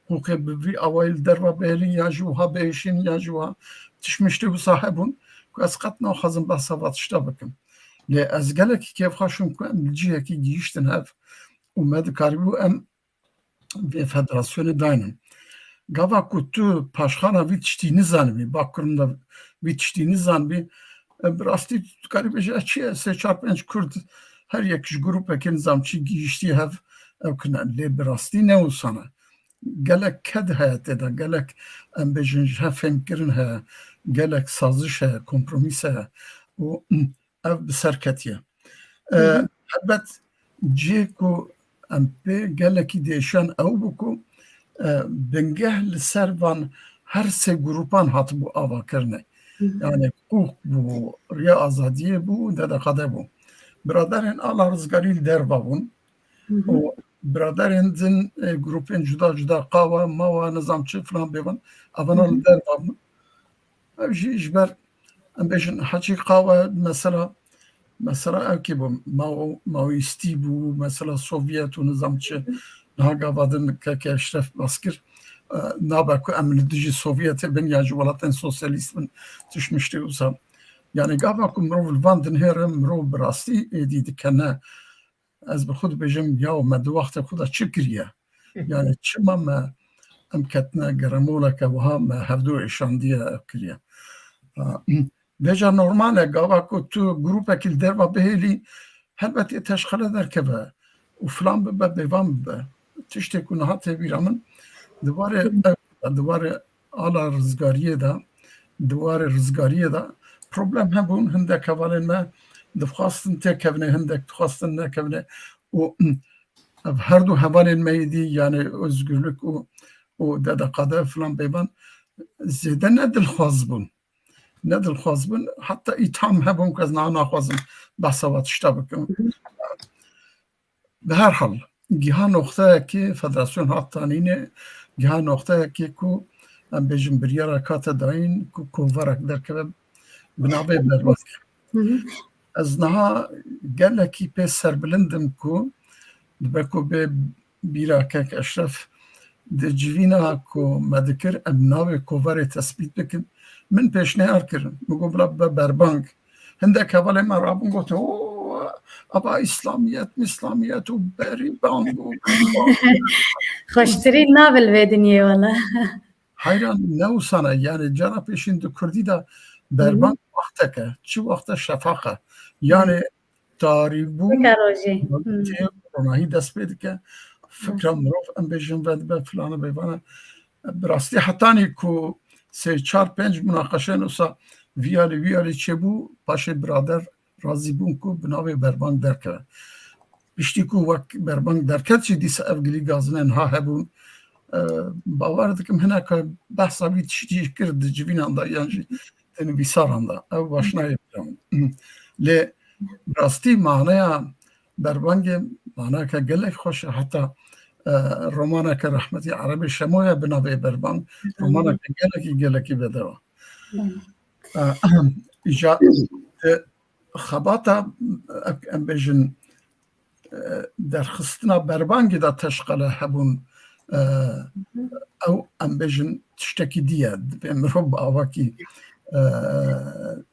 Qûqê bi vî awayî li derva bihêlin ya jî wiha bihêşin ya jî wiha tişt miştê wisa hebûn ku ez qet naxwazim behsa va tişta bikim. Lê ez gelekî kêfxweş im ku em li cihekî gihîştin hev û me dikarîbû em vê federasyonê daynin. Gava ku tu paşxana vî tiştî nizanibî, bakurim de vî tiştî nizanibî, e, bi rastî tu dikarî bêjî, e, çi ye, sê çar pênc Kurd her yek ji grûpekê nizam çi gihîştî hev ew kine. Lê bi rastî ne wisa ne. Gelek ked heye tê de, gelek em bêjin ji hev fêmkirin heye, gelek saziş heye, kompromîs heye û ev bi ser ketiye. E, Hı hı. Helbet cihê ku em pê gelekî diêşiyan ew bû ku, e, bingeh li ser van her sê grûpan hatibû avakirinê. Hı hı. Yani Qûq bû, Riya Azadiyê bû, D D K D bû. Biraderên Ala Rizgarî li derva bûn. Û biraderên din, e, grûpên cuda cuda, qawa, mawa, nizam çi filan bêvan, evana li derva bûn. Ev jî ji ber, em bêjin, heçî qawa, mesela, mesela ew kî bû, Mao, Maoîstî bû, mesela Sovyet û nizam çi, niha gava din keke Eşref bas kir, e, nabe ku em li dijî Sovyetê bin ya ji welatên sosyalîst bin, tişt miştê wisa. Yani gava ku mirov li van dinhêre, mirov bi rastî êdî dike, ne, ez bi xwe dibêjim, yaw me di wextê xwe de çi kiriye? Yani çima me, em ketine geremoleke wiha, me hevdu êşandiye, ev kiriye? Ha, vêca normal e, gava ku tu grûpekî li derva bihêlî, helbet ê teşxele derkeve û filan bibe, bêvan bibe. Tiştê ku niha tê bîra min, di warê, di warê ala rizgariyê de, di warê rizgariyê de problem hebûn. Hindek hevalên me dixwastin têkevine, hindek dixwastin nekevine. Û ev her du hevalên me yê dî, yani Özgürlük û, û Dede Kadir filan bêvan, zêde ne dilxwaz bûn. Ne dilxwaz bûn. Heta îtham hebûn ku ez niha naxwazim behsa wa tişta bikim. Bi her hal, giha noqteyekê federasyon hat tanînê, giha noqteyekê ku, em bêjin, biryara kate dayîn ku kovarek derkeve bi navê Berbank. Ez niha gelekî pê serbilind im ku dibe ku bê bîra kek Eşref di civîna ku me dikir, em navê kovarê tespît bikin. Min pêşniyar kir. Min got, bila bibe Berbank. Hindek hevalên me rabûn gotin, "O, ava Îslamiyet, Îslamiyet û berî bang û." Xweştirîn nav li vê dinyê wele. Heyran ne wisane, yani cara pêşîn di kurdî de Berbank wexteke, çi wexte şefaq e. Yani tarîbûn Weke rojê. Tê ronahî dest pê dike. Fikra mirov, em bêjin, vedibe filana bêvana. Bi rastî hetanî ku sê çar pênc munaqeşeyên wisa vî alî wî alî çêbû, paşê birader razî bûn ku bi navê Berbank derkeve. Piştî ku wek Berbank derket jî dîsa ev gilî gazine niha hebûn. E, bawer dikim hineka behsa vî tiştî kir di civînan de yan jî di nivîsaran de. Ew baş nayê bira min. Lê bi rastî maneya Berbangê manayeke gelek xweş e. Heta, e, romaneke rehmetî Erebê Şemo ye bi navê Berbang. Romaneke gelekî, gelekî bedew e. E, îca di xebata, em bêjin, e, derxistina Berbangê de teşqele hebûn. E, ew, em bêjin, tiştekî dî ye. Divê mirov bi awakî, e,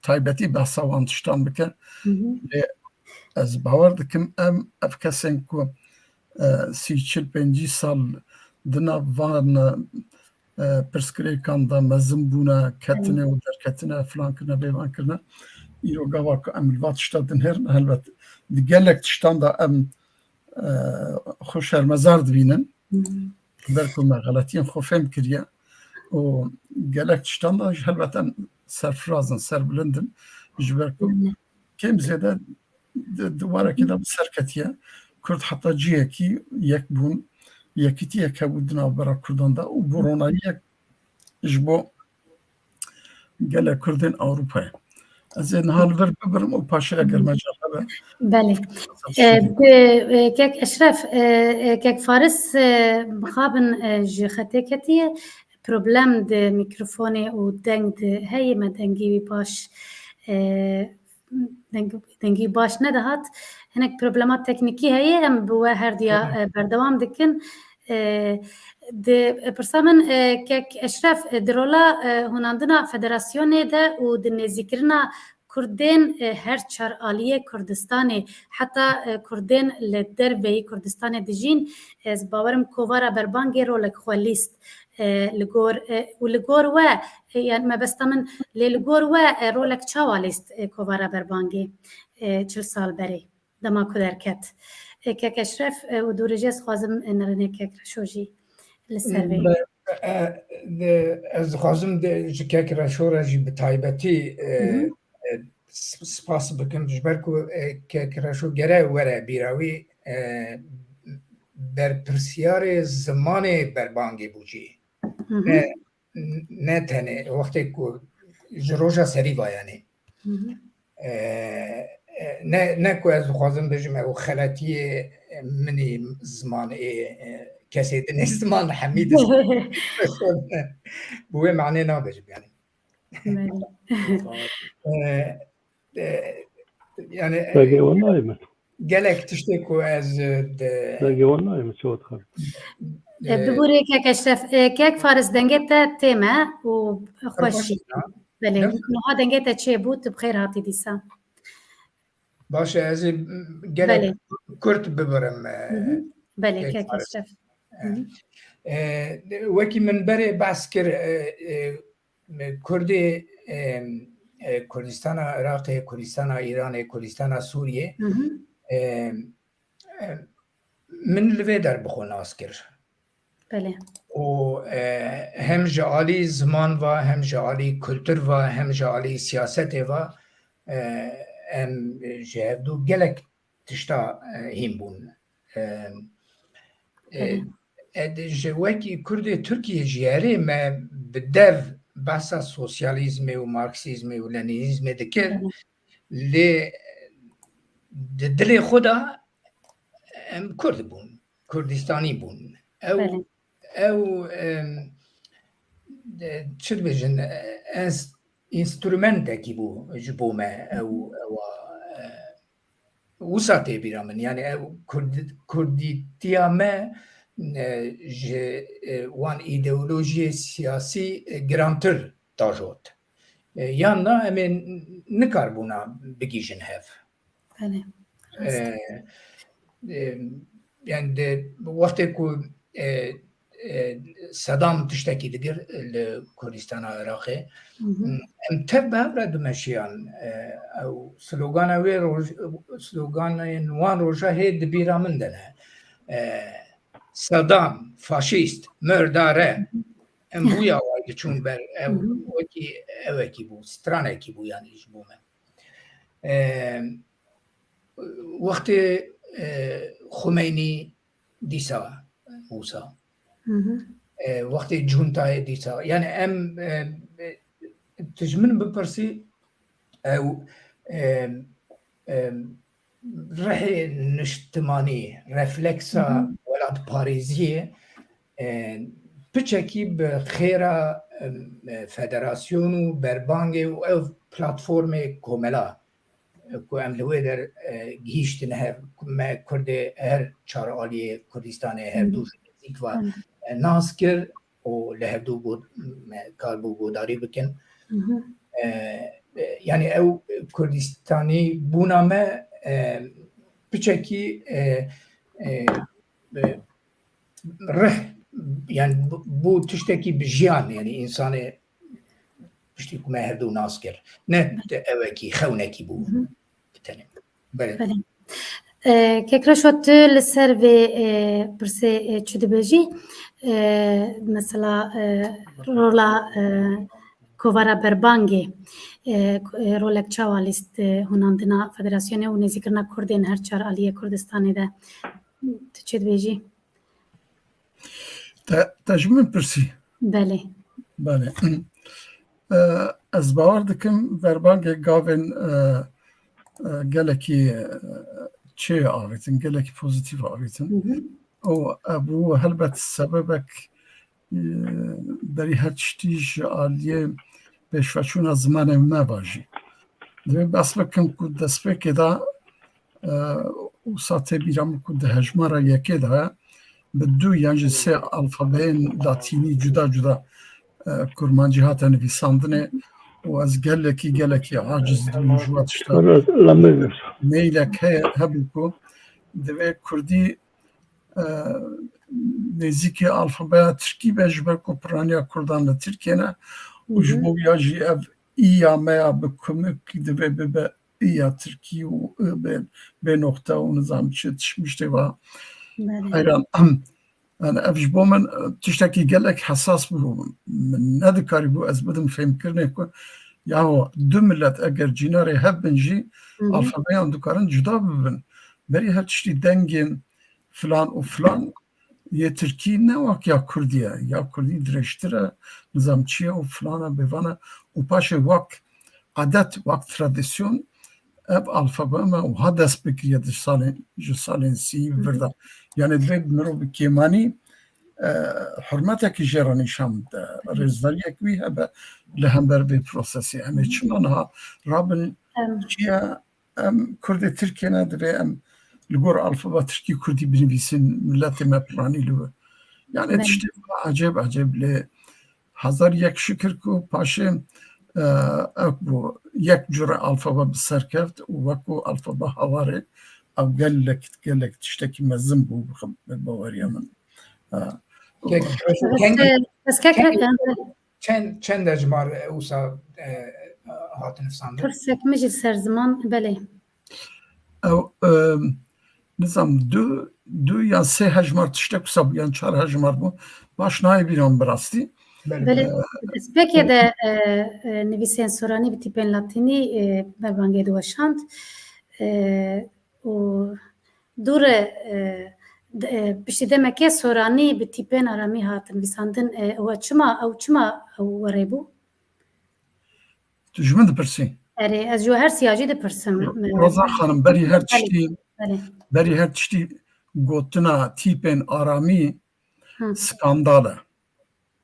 taybetî behsa wan tiştan bike. Lê ez bawer dikim em ev kesên ku, e, sî, çil, pêncî sal di nav van, e, pirsgirêkan de mezin bûne, ketine û derketine, filan kirine, bêvan kirine. Îro gava ku em li va tişta dinhêrin, helbet di gelek tiştan de em, e, xwe şermezar dibînin. Ber ku me xeletiyên xwe fêm kiriye û gelek tiştan de jî helbet em serfiraz in, serbilind in. Ji ber ku kêm zêde di, di warekê de bi ser ketiye. Kurd heta cihekî yek bûn, yekîtiyek hebû di navbera Kurdan de û bû ronahiyek ji bo gelek Kurdên Ewropayê. Ez ê niha li vir bibirim û paşê eger mecal hebe. Belê. E, di, e, kek Eşref, e, e, kek Faris, e, mixabin, e, ji xetê ketiye. Problem di mîkrofonê û deng di heyê me dengî wî baş, e, deng-, dengî baş nedihat. Hinek problema teknîkî heye, em bi we herduya, e, berdewam dikin. E, di pirsa min, e, kek Eşref, e, di rola, e, hûnandina federasyonê de û di nêzîkirina Kurdên, e, her çar aliyê Kurdistanê, heta, e, Kurdên li derveyî Kurdistanê dijîn, ez bawerim kovara Berbangê rolek xwe lîst, e, li gor, e, û li gor we, e, yani mebesta min, lê li gor we, e, rolek çawa lîst, e, kovara Berbangê, e, çil sal berê, dema ku derket? E, kek Eşref, e, û dûrê jî ez xwazim, e, nerînê kek Reşo jî li ser vê. E, e, de, ez dixwazim de, ji kek Reşo re jî bi taybetî, e, Hı hı. e, sp-, spas bikim, ji ber ku, e, kek Reşo gere were bîra wî, e, berpirsiyarê zimanê Berbangê bû jî. Hı hı. Ne, ne tenê wextê ku ji roja serî va, yanî. Hı hı. E, e, ne, ne ku ez dixwazim bêjim ew xeletiyê, minî ziman ê, e, kesê dinê ziman hemî diz. Bi wê manê nabe ji yani. E, e, yani, e, Belge wan nayê min. Gelek tiştê ku ez, e, de Belge wan nayê min, çawa dixwazim. E, bibûrê kek Eşref, e, kek Faris dengê te têm e û xweş. Belê, niha dengê te çêbû, tu bi xêr hatî dîsa. Baş e, ez ê gelek Belê. kurt bibirim, e, Hı hı. Belê, kek kek Faris. Eşref. E, Hı hı. e, wekî min berê behs kir, e, e, Kurdê, e, e, Kurdistana Iraqê, Kurdistana Îranê, Kurdistana Sûriyê, Hı hı. e, e, min li vê der bi xwe nas kir. Belê. Û, e, hem ji alî ziman ve, hem ji alî kultur ve, hem ji alî siyasetê ve, e, em ji hevdû gelek tişta, e, hîn bûn. E, e, Belê. e, di, ji wekî Kurdê Tirkiyê jî herê me bi dev behsa sosyalîzmê û marksîzmê û lenînîzmê dikir. Belê. Lê di dilê xwe de em Kurd bûn, Kurdistanî bûn. Ew, Belê. ew, em, de, çi dibêjin, ens-, înstrumentekî bû ji bo me, ew, ew a, e, wisa tê bîra min. Yani ew Kurd-, Kurdîtiya me, e, ji, e, wan îdeolojiyê siyasî, e, girantir dajot. E, yan na em ê n-, nikaribûna bigihîjin hev. Belê. E, e, yani de wextê ku, e, e, Sedam tiştekî digir li Kurdistana Iraqê, Hı hı. em tev bi hev re dimeşiyan. E, ew slogana wê roj-, sloganên wan roja hê di bîra min de ne. E, Sedam, faşîst, murdare. Em bûya way diçûn ber. Ew Hı hı. wekî ewekî bû, stranekî bû yani ji bo me. E, wextê, e, Xumeynî dîsa wisa. Hı hı. E, wextê cuntayê dîsa. Yani em, e, e, tu ji min bipirsî, ew, e, e, rihê niştimanî, refleksa Hı hı. welatparêziyê, e, piçekî bi xêra, e, federasyon û berbangê û ev platformê komela, e, ku em li wê der, e, gihîştin hev, ku me Kurdê her çar aliyê Kurdistanê her Hı hı. du ji nêzîk ve, Hı. e, nas kir û li hevdû got, me kar bû godarî bikin. Hı hı. E, e, yani ew Kurdistanî bûna me, e, piçekî, e, e, e, rih, yani bû, bû tiştekî bi jiyan, yani insanê piştî ku me hevdû nas kir. Ne ewekî xewnekî bû Hı hı. bi tenê. Belê. Belê. E, Kek Reşo, tu li ser vê, e, pirsê, e, çi dibêjî? E, mesela, e, rola, e, kovara berbangê, e, e, rolek çawa lîst, e, hunandina federasyonê û nêzîkirina Kurdên her çar aliyê Kurdistanê de? Tu çi dibêjî? Te, te ji min pirsî? Belê. Belê. E, ez bawer dikim berbangê gavên, e, e, gelekî, e, çê avêtin, gelekî pozîtîf avêtin. Hı hı. Û, e, bû helbet sebebek, e, berî her tiştî ji aliyê pêşveçûna zimanê me ve jî. Divê behs bikim ku destpêkê de, e, wisa tê bîra min ku di hejmara yekê de bi du yan jî sê alfabeyên latînî cuda cuda, e, kurmancî hate nivîsandinê û ez gelekî, gelekî aciz dibim ji we tişta. Meylek heye, hebû ku divê kurdî, e, nêzîkî alfabeya tirkî be, ji ber ku piraniya kurdan li Tirkiyê ne û ji Hı hı. bo ya jî ev î ya me ya bi kumik divê bibe î ya tirkî û ı bê, bê noxte û nizam çi tişmiştê va. Belê. Heyran. Yani ev ji bo min, e, tiştekî gelek hesas bû. Min nedikarîbû ez bidim fêmkirinê ku yaho du milet eger cînarê hev bin jî Hı hı. alfabeyan dikarin cuda bibin. Berî her tiştî dengên filan û filan yê tirkî ne wek ya kurdî ye. Ya kurdî dirêjtir e, nizam çi ye û filan e, bêvan e. Û paşê wek adet, wek tradisyon, ev alfabe me wiha dest pê kiriye di salên, ji salên sî vir de. Yani divê mirov bi kêmanî, e, hurmetekî jê re nîşan bide, rêzdariyek wî hebe li hember vê prosesê. Em ê çima niha rabin çiye, em Kurdê Tirkiyê ne, divê em li gor alfaba Tirkî Kurdî binivîsin, miletê me piranî li wir. Yani tiştê ecêb ecêb lê hezar yek şikir ku paşê, e, ew bû, yek cure alfabe bi ser keft û wekû alfabe Hawarê ew gelek, gelek tiştekî mezin bû bi, bi baweriya min. E, Kek, Bes, keng, e, bes kek keng, heke. Çend, çend hejmar, e, wisa, e, hatin nivîsandin? Pirsek min jî ser ziman, belê. Ew, e, nizam du, du ya sê hejmar tiştek wisa bû, yan çar hejmar bû. Baş nayê bîran bi rastî. Belê. Belê, destpêkê de, e, e, nivîsên soranî bi tîpên latînî, e, berbangê diweşand. E, û dû re, e, de, e, piştî demekê soranî bi tîpên aramî hat nivîsandin. E, ew çima, ew çima ew werê bû? Tu ji min dipirsî? Erê, ez ji we her siyacî dipirsim. Roza Xanim, berî her tiştî, Belê. Berî her tiştî gotina tîpên aramî Hı. skandal e.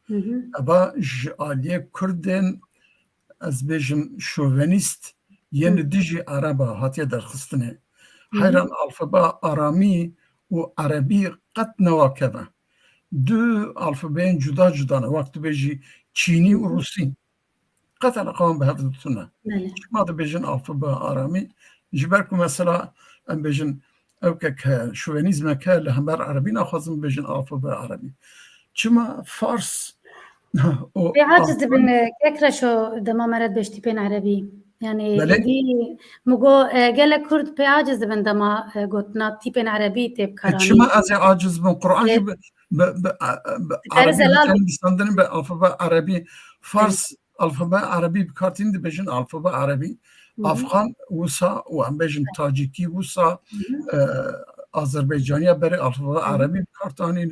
Hı hı. Eva ji aliyê Kurdên, ez bêjim, şovenîst yên Hı. li dijî Ereba hatiye derxistinê. Hı hı. Heyran alfaba aramî û erebî qet ne wek ev e. Du alfabeyên cuda cuda ne. Wek tu bêjî çînî û Hı hı. rûsî. Qet eleqa wan bi hev de tune. Belê. Çima dibêjin alfabe aramî? Ji ber ku mesela em bêjin ew ke, ke şovenîzmek e li hember erebî naxwazin bibêjin alfabe erebî. Çima fars û Pê aciz dibin, e, kek Reşo dema me re dibêj tîpên erebî. Yani Belê. êdî min got, e, gelek Kurd pê aciz dibin dema, e, gotina tîpên erebî tê E, bikaranîn. Çima ez ê aciz bim? Quran jî Ê, bi, bi, bi, bi Dikare erebî zelal hatiye bi- nivîsandin bi alfabe erebî. Fars alfabe erebî bi kar tînin, dibêjin alfabe erebî. Hı hı. Afxan wisa û em bêjin tacîkî wisa, Hı hı. e, Azerbaycaniya berê alfabe Hı hı. erebî bi kar tanî.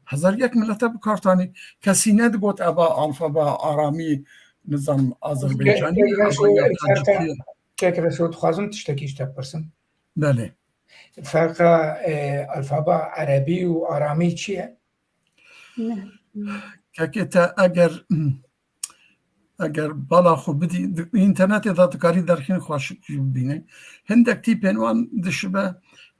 Hezar yek milete bi kar tanî. Kesî nedigot eva alfabe aramî, nizam Azerbaycanî, Kek Reşo, eva ya tacîkî. Kek Reşo, dixwazim tiştekî ji te bipirsim. Belê. Ferqa, e, alfaba erebî û aramî çi ye? Ne. Kekê te eger, eger bala xwe bidî, di înternetê de dikarî derxîn xweşik jî bibînî. Hindek tîpên wan dişibe,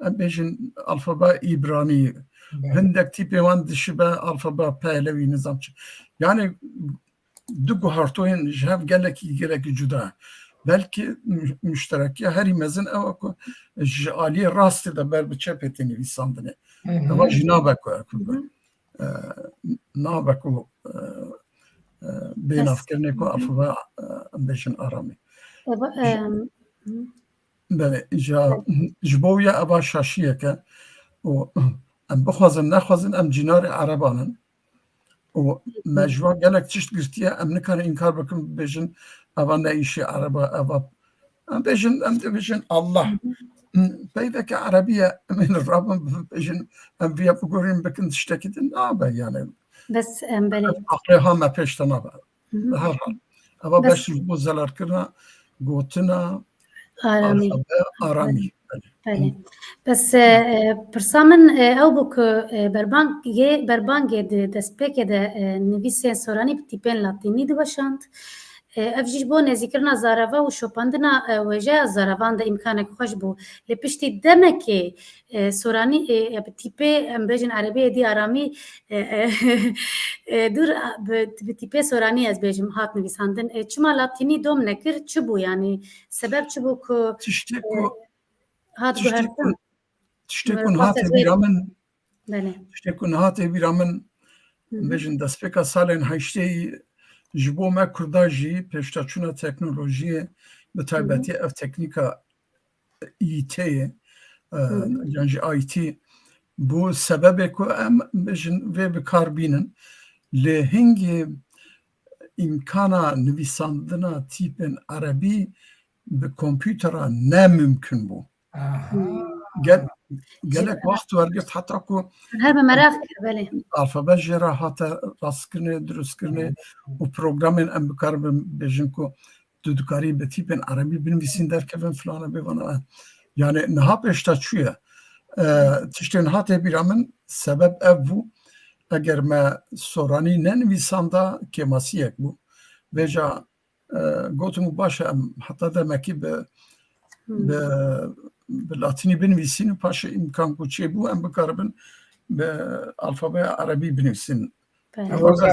em bêjin alfabe îbranî, Belê. hindek tîpên wan dişibe alfabe pehlewî, nizam çi. Yani du guhertoyên ji hev gelekî, gelekî cuda. Belkî mü-, muşterekiya herî mezin ew e ku ji aliyê rastê de ber bi çepê tê nivîsandinê. Hı hı. Eva jî nabe ku, ku Hı hı. e, nabe ku, e, e, bê Bes. navkirinê ku Hı hı. alfabe, e, em bêjin aramî. Eva, Ji em, hı. Belê, ja, Belê. ji bo ya eva şaşiyek e û em bixwazin nexwazin em cînarê ereban in. Û me ji wan gelek tişt girtiye, em nikarin înkar bikin, bibêjin, eva ne îşê ereba, eva. Em bêjin, em dibêjin Allah. Hı hı. Peyveke erebî ye, em ê rabin bibêjin, em viya bigorîn bikin tiştekî din nabe yani. Bes, em, belê. Aqlê ha me pêş de nabe. Hı hı. Bi her hal. Eva Bes. beş ji bo zelalkirina gotina Aramî. alfabe aramî. Belê. Belê. Bes, e, e, pirsa min, e, ew bû ku, e, berbangê, berbangê di destpêkê de, e, nivîsên soranî bi tîpên latînî diweşand. E, ev jî ji bo nêzîkirina zareva û şopandina, e, wêjeya zarevan de îmkanek xweş bû. Lê piştî demekê, e, soranî, e, e, bi tîpê, em bêjin erebî êdî aramî, e, e, e, dûr, a, bi, bi tîpê soranî ez bêjim hat nivîsandin. E, çima latînî dom nekir? Çi bû yani? Sebeb çi bû ku, Tiştê e, ku, hat tiştê guhertin? ku, tiştê Min ku rixwest hatê ez vê bîra min, Belê. tiştê ku niha tê bîra min, Hı hı. bêjin destpêka salên heştê ji bo me Kurda jî pêşdaçûna teknolojiyê, bi Hı hı. taybetî ev teknîka î tê ye, e, Hı hı. yan jî I T bû sebebê ku em bêjin vê bi kar bînin. Lê hingê îmkana nivîsandina tîpên erebî bi kompûtera ne mimkun bû. Aha. Gel-, gelek wext wergirt heta ku Her bi meraq kir, belê. alfabe jê re hate rastkirinê, dirustkirinê û programên em bikarin bêjin ku tu dikarî bi tîpên erebî binivîsîn derkevin filana bêvana. Yani niha pêşta çûye. E, tiştê niha tê bîra min sebeb ev bû. Eger me soranî nenivîsanda kêmasiyek bû. Vêca e, gotim û baş e, em heta demekî bi, bi, bi latînî binivîsîn û paşê îmkan ku çêbû em bikaribin bi alfabeya erebî binivîsîn. Belê. Ev Roza,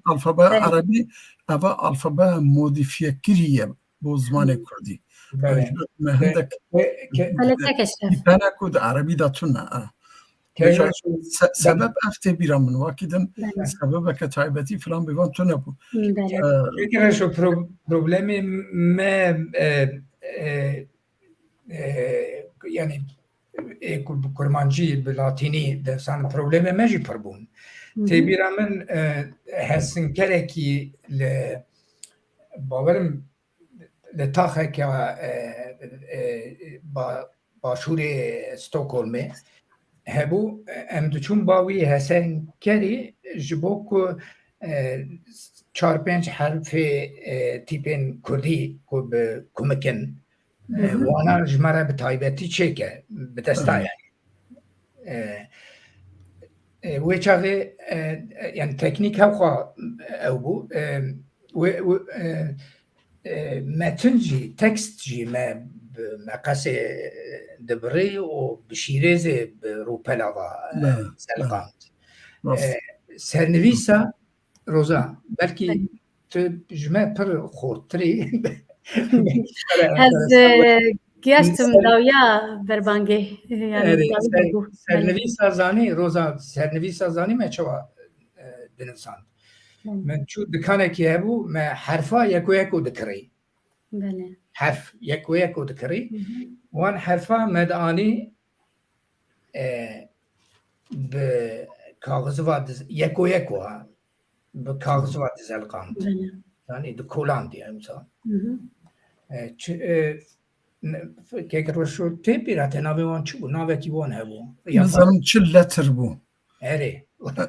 alfabeya Belê. erebî, eva alfabeya modîfiyekirî ye bo zimanê kurdî. Belê. Ev ji me hindek Ke-, ke-, Belê, tek eşref. tîpene ku di erebî de tune. E. Vêca Kevin, se-, ben sebep ev tê bîra min, wakî din Belê. sebebeke taybetî filan bêvan tune bû. Belê. E, Fikir şu pro-, problemê me, e, e, e, yani, e, ku-, bi kurmancî, bi latînî dersan problemê me jî pir bûn. Hı hı. Tê bîra min, e, hesinkerekî li, bawerim li taxeke, e, e, ba-, başûrê Stockholmê hebû. Em diçûn ba wî hesenkerî ji bo ku, e, çar pênc herfê, e, tîpên kurdî ku bi kumik in, e, Hı hı. wana ji me re bi taybetî çêke, bi desta Hı hı. yani. E, e, wê çaxê, e, e, yani teknîk hewxa ew bû. E, wê, wê, e, e, metin jî, tekst jî me bi meqesê dibirî û bi şîrêzê bi rûpela va, e, Be, be. zelqand. Rast. E, sernivîsa Roza, belkî Be. tu ji me pir xortirî. Ez, e, gihiştim Ser- dawiya berbangê, yani Erê, dawî ser-, bû. Belê. sernivîsa zanî, Roza, sernivîsa zanî me çawa, e, dinivîsand. Belê. Min çû dikanekî hebû, me herfa yeko yeko dikirî. Belê. Herf yeko yeko dikirî. Hı hı. Wan herfa me dianî, e, bi kaxiziva diz-, yeko yeko ha. Bi kaxiziva dizelqand. Belê. Yani di kolandî em sa. Hı hı. E, çi, e, ne, kek roşo tê bîra te navê wan çi bû? Navekî wan hebû. Ya Nizanim çi letir bû. Erê.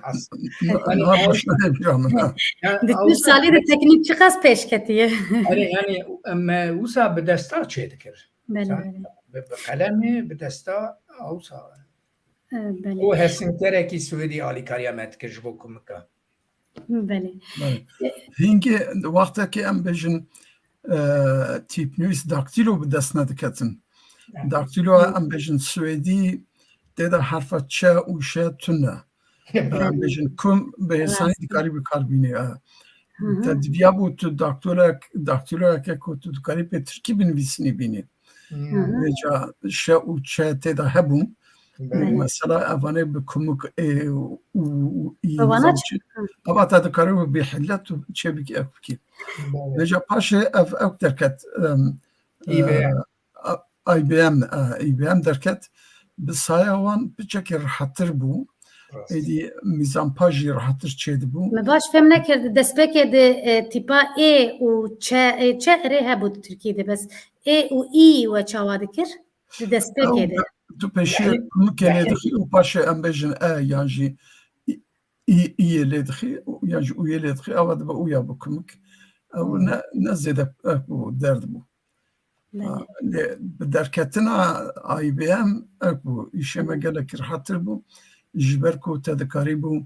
As-, yani Niha ew, başka ne bîra min ha. yani Di ew çil sa- salî de teknîk çiqas pêş ketiye. Erê, yani me wisa bi desta çê dikir. Belê, Sen belê. bi, bi qelemê, bi desta, wisa. E, belê. O hesinkerekî Swêdî alîkariya me dikir ji bo kumika. Belê. Belê. E, Hingê wextekê em bêjin, e, tîpnivîs daktîlo bi dest nediketin. Evet. Daktîlo em bêjin Swêdî tê de herfa ç û ş tune. Em bêjin kum bi hêsanî Rast. dikarî bi kar bînî. E, Hı hı. Te diviya bû tu daktîloyek, daktîloyeke ku tu dikarî pê tirkî binivîsînî bînî. Hmm. Hı hı. Vêca ş û ç tê de hebûn. Belê. Mesela evanê bi kumik ê û, û, û, î Bi wana nizam çi? çi? Hı. Ava te dikarî bi bêhillet û çê bikî ew bikî. Belê. Vêca paşê ev ew derket, em, Î B M. e, a-, I B M, e, I B M derket. Bi saya wan piçekî rehettir bû. Rast. Êdî mîzanpaj jî rehettir çêdibû. Me baş fêm nekir, di destpêkê de, e, tîpa ê û ç, e, ç erê hebû di Tirkî de, bes ê û î we çawa dikir? Di destpêkê Ew de. tu pêşî Yani, kumikê lê yani dixî û paşê em bêjin e yan jî î, î, îyê lê dixî yan jî ûyê lê dixî, ewa dibe ûya bi kumik. Ew Hmm. ne, ne zêde, e, bû, derd bû. Belê. Ha, lê bi derketina I B M ev bû, îşê me Hmm. gelekî rehettir bû. Ji ber ku te dikarîbû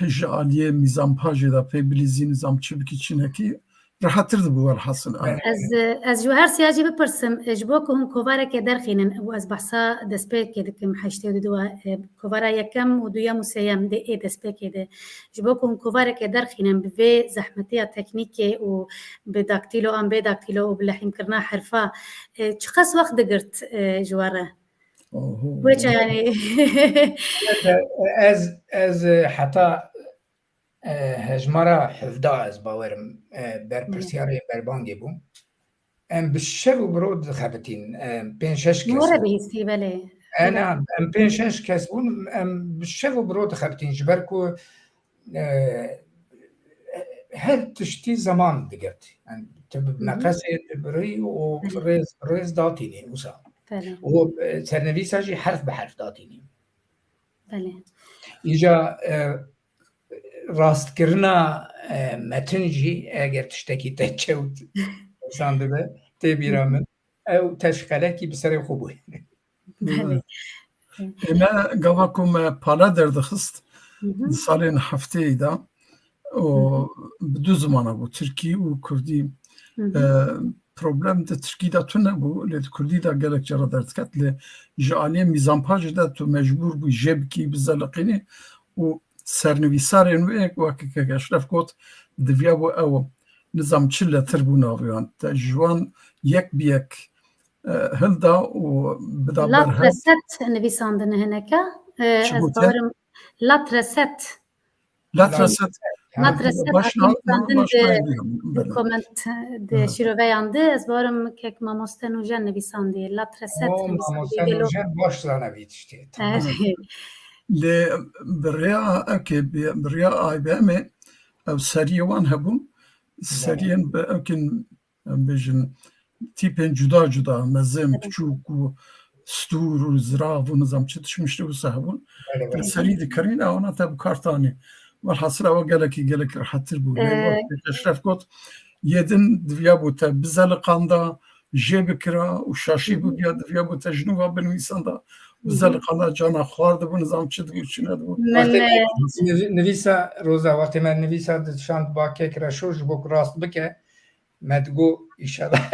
ji aliyê mîzanpajê de pê bilîzî nizam çi bikî çi nekî, rehettir dibû welhasil. Belê. Ez, ez ji we her siya jî bipirsim, ji bo ku hûn kovareke derxînin, û ez behsa destpêkê dikim, heştê û du, e, kovara yekem û duyem û sêyem dê ê destpêkê de. Ji bo ku hûn kovareke derxînin bi vê zehmetiya teknîkê û bi daktîlo an bê daktîlo û bi lehîmkirina herfa, e, çiqas wext digirt, e, ji we re? Oho. Wê çayanê. Ez, ez, e, heta, e, hejmara hevdeh ez bawerim, e, berpirsyarê berbangê bû. Em bi şev û bi roj dixebitîn, em pênc şeş kes Were bûn. bihîstî, belê. Ena, em pênc şeş kes bûn, em bi şev û bi roj dixebitîn, ji ber ku, e, her tiştî zeman digirt. Yani, tu bi Hı hı. meqesê dibirî û Belê. rêz, rêz datînî wisa. Belê. Û, e, sernivîsa jî herf bi herf datînî. Belê. Îca, e, Rastkirina e, metin jî eger tiştekî te çewt insan dibe, tê bîra min, ew teşqelekî bi serê xwe bûye. Belê. Ê me gava ku me pale derdixist, di salên heftêyî de, û bi du zimana bû, tirkî û kurdî. E, problem di tirkî de tune bû, lê di kurdî de gelek cara derdiket, lê ji aliyê mîzanpajê de tu mecbûr bû jê bikî, bizeliqînî û sernivîsarên wê, wek kek Eşref got, diviya bû ew nizam çi letir bû navê wan. Te ji wan yek bi yek e, hilda û bida berhev. Latreset nivîsandine hineke. E, ez bawerim Latreset. Latreset. Latreset nivîsandin di koment, di şîroveyan di. Ez bawerim kek mamoste Nûjen nivîsandiye. Latreset nivîsandiye. Mamoste Nûjen baş zane vî tiştê. Lê bi rêya, okey, bi rêya I B M'ê ev seriyê wan hebûn. Seriyên bi, okey, em bêjin, tîpên cuda cuda, mezin, biçûk û stûr û zirav û nizam çi tişt mişt wisa hebûn. Te serî dikirin, ewana te bi kar tanî. Welhasil ewa gelekî, gelekî rehettir bû. Lê wek Eşref got, yê din diviya bû te bizeliqanda, jê bikira û şaşî bû, diviya bû te ji nû ve binivîsanda, bizeliqanda, cana xwar dibû, nizam çi dibû, çi nedibû. Nivîsa Roza, wextê me nivîsa dişand ba kek Reşo ji bo ku rast bike, me digo, înşallah.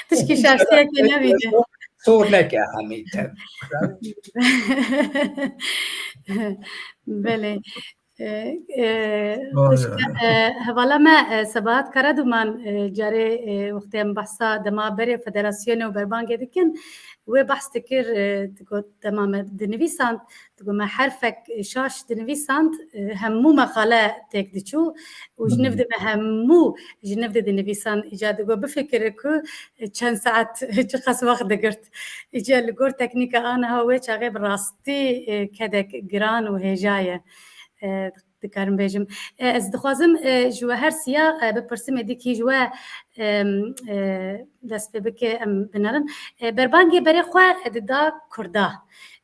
Tişkî şaştiyekê nebîne. Sor neke hemî te. Belê. E, e, hevala me, e, Sebahat Karaduman, e, carê, e, wextê em behsa dema berê federasyonê û berbangê dikin, wê behs dikir, e, digot dema me dinivîsand, digot me herfek şaş dinivîsand, e, hemû meqale têk diçû û ji niv de me hemû ji niv de dinivîsan. Îca digot bifikire ku çend saet, çiqas wext digirt. Îca li gor teknîka aniha wê çaxê bi rastî, e, kedek giran û hêja ye. E, dikarim bêjim. E, ez dixwazim, e, ji we her siya, e, bipirsim êdî kî ji we, e, e, dest pê bike em binerin. E, berbangê berê xwe dida Kurda.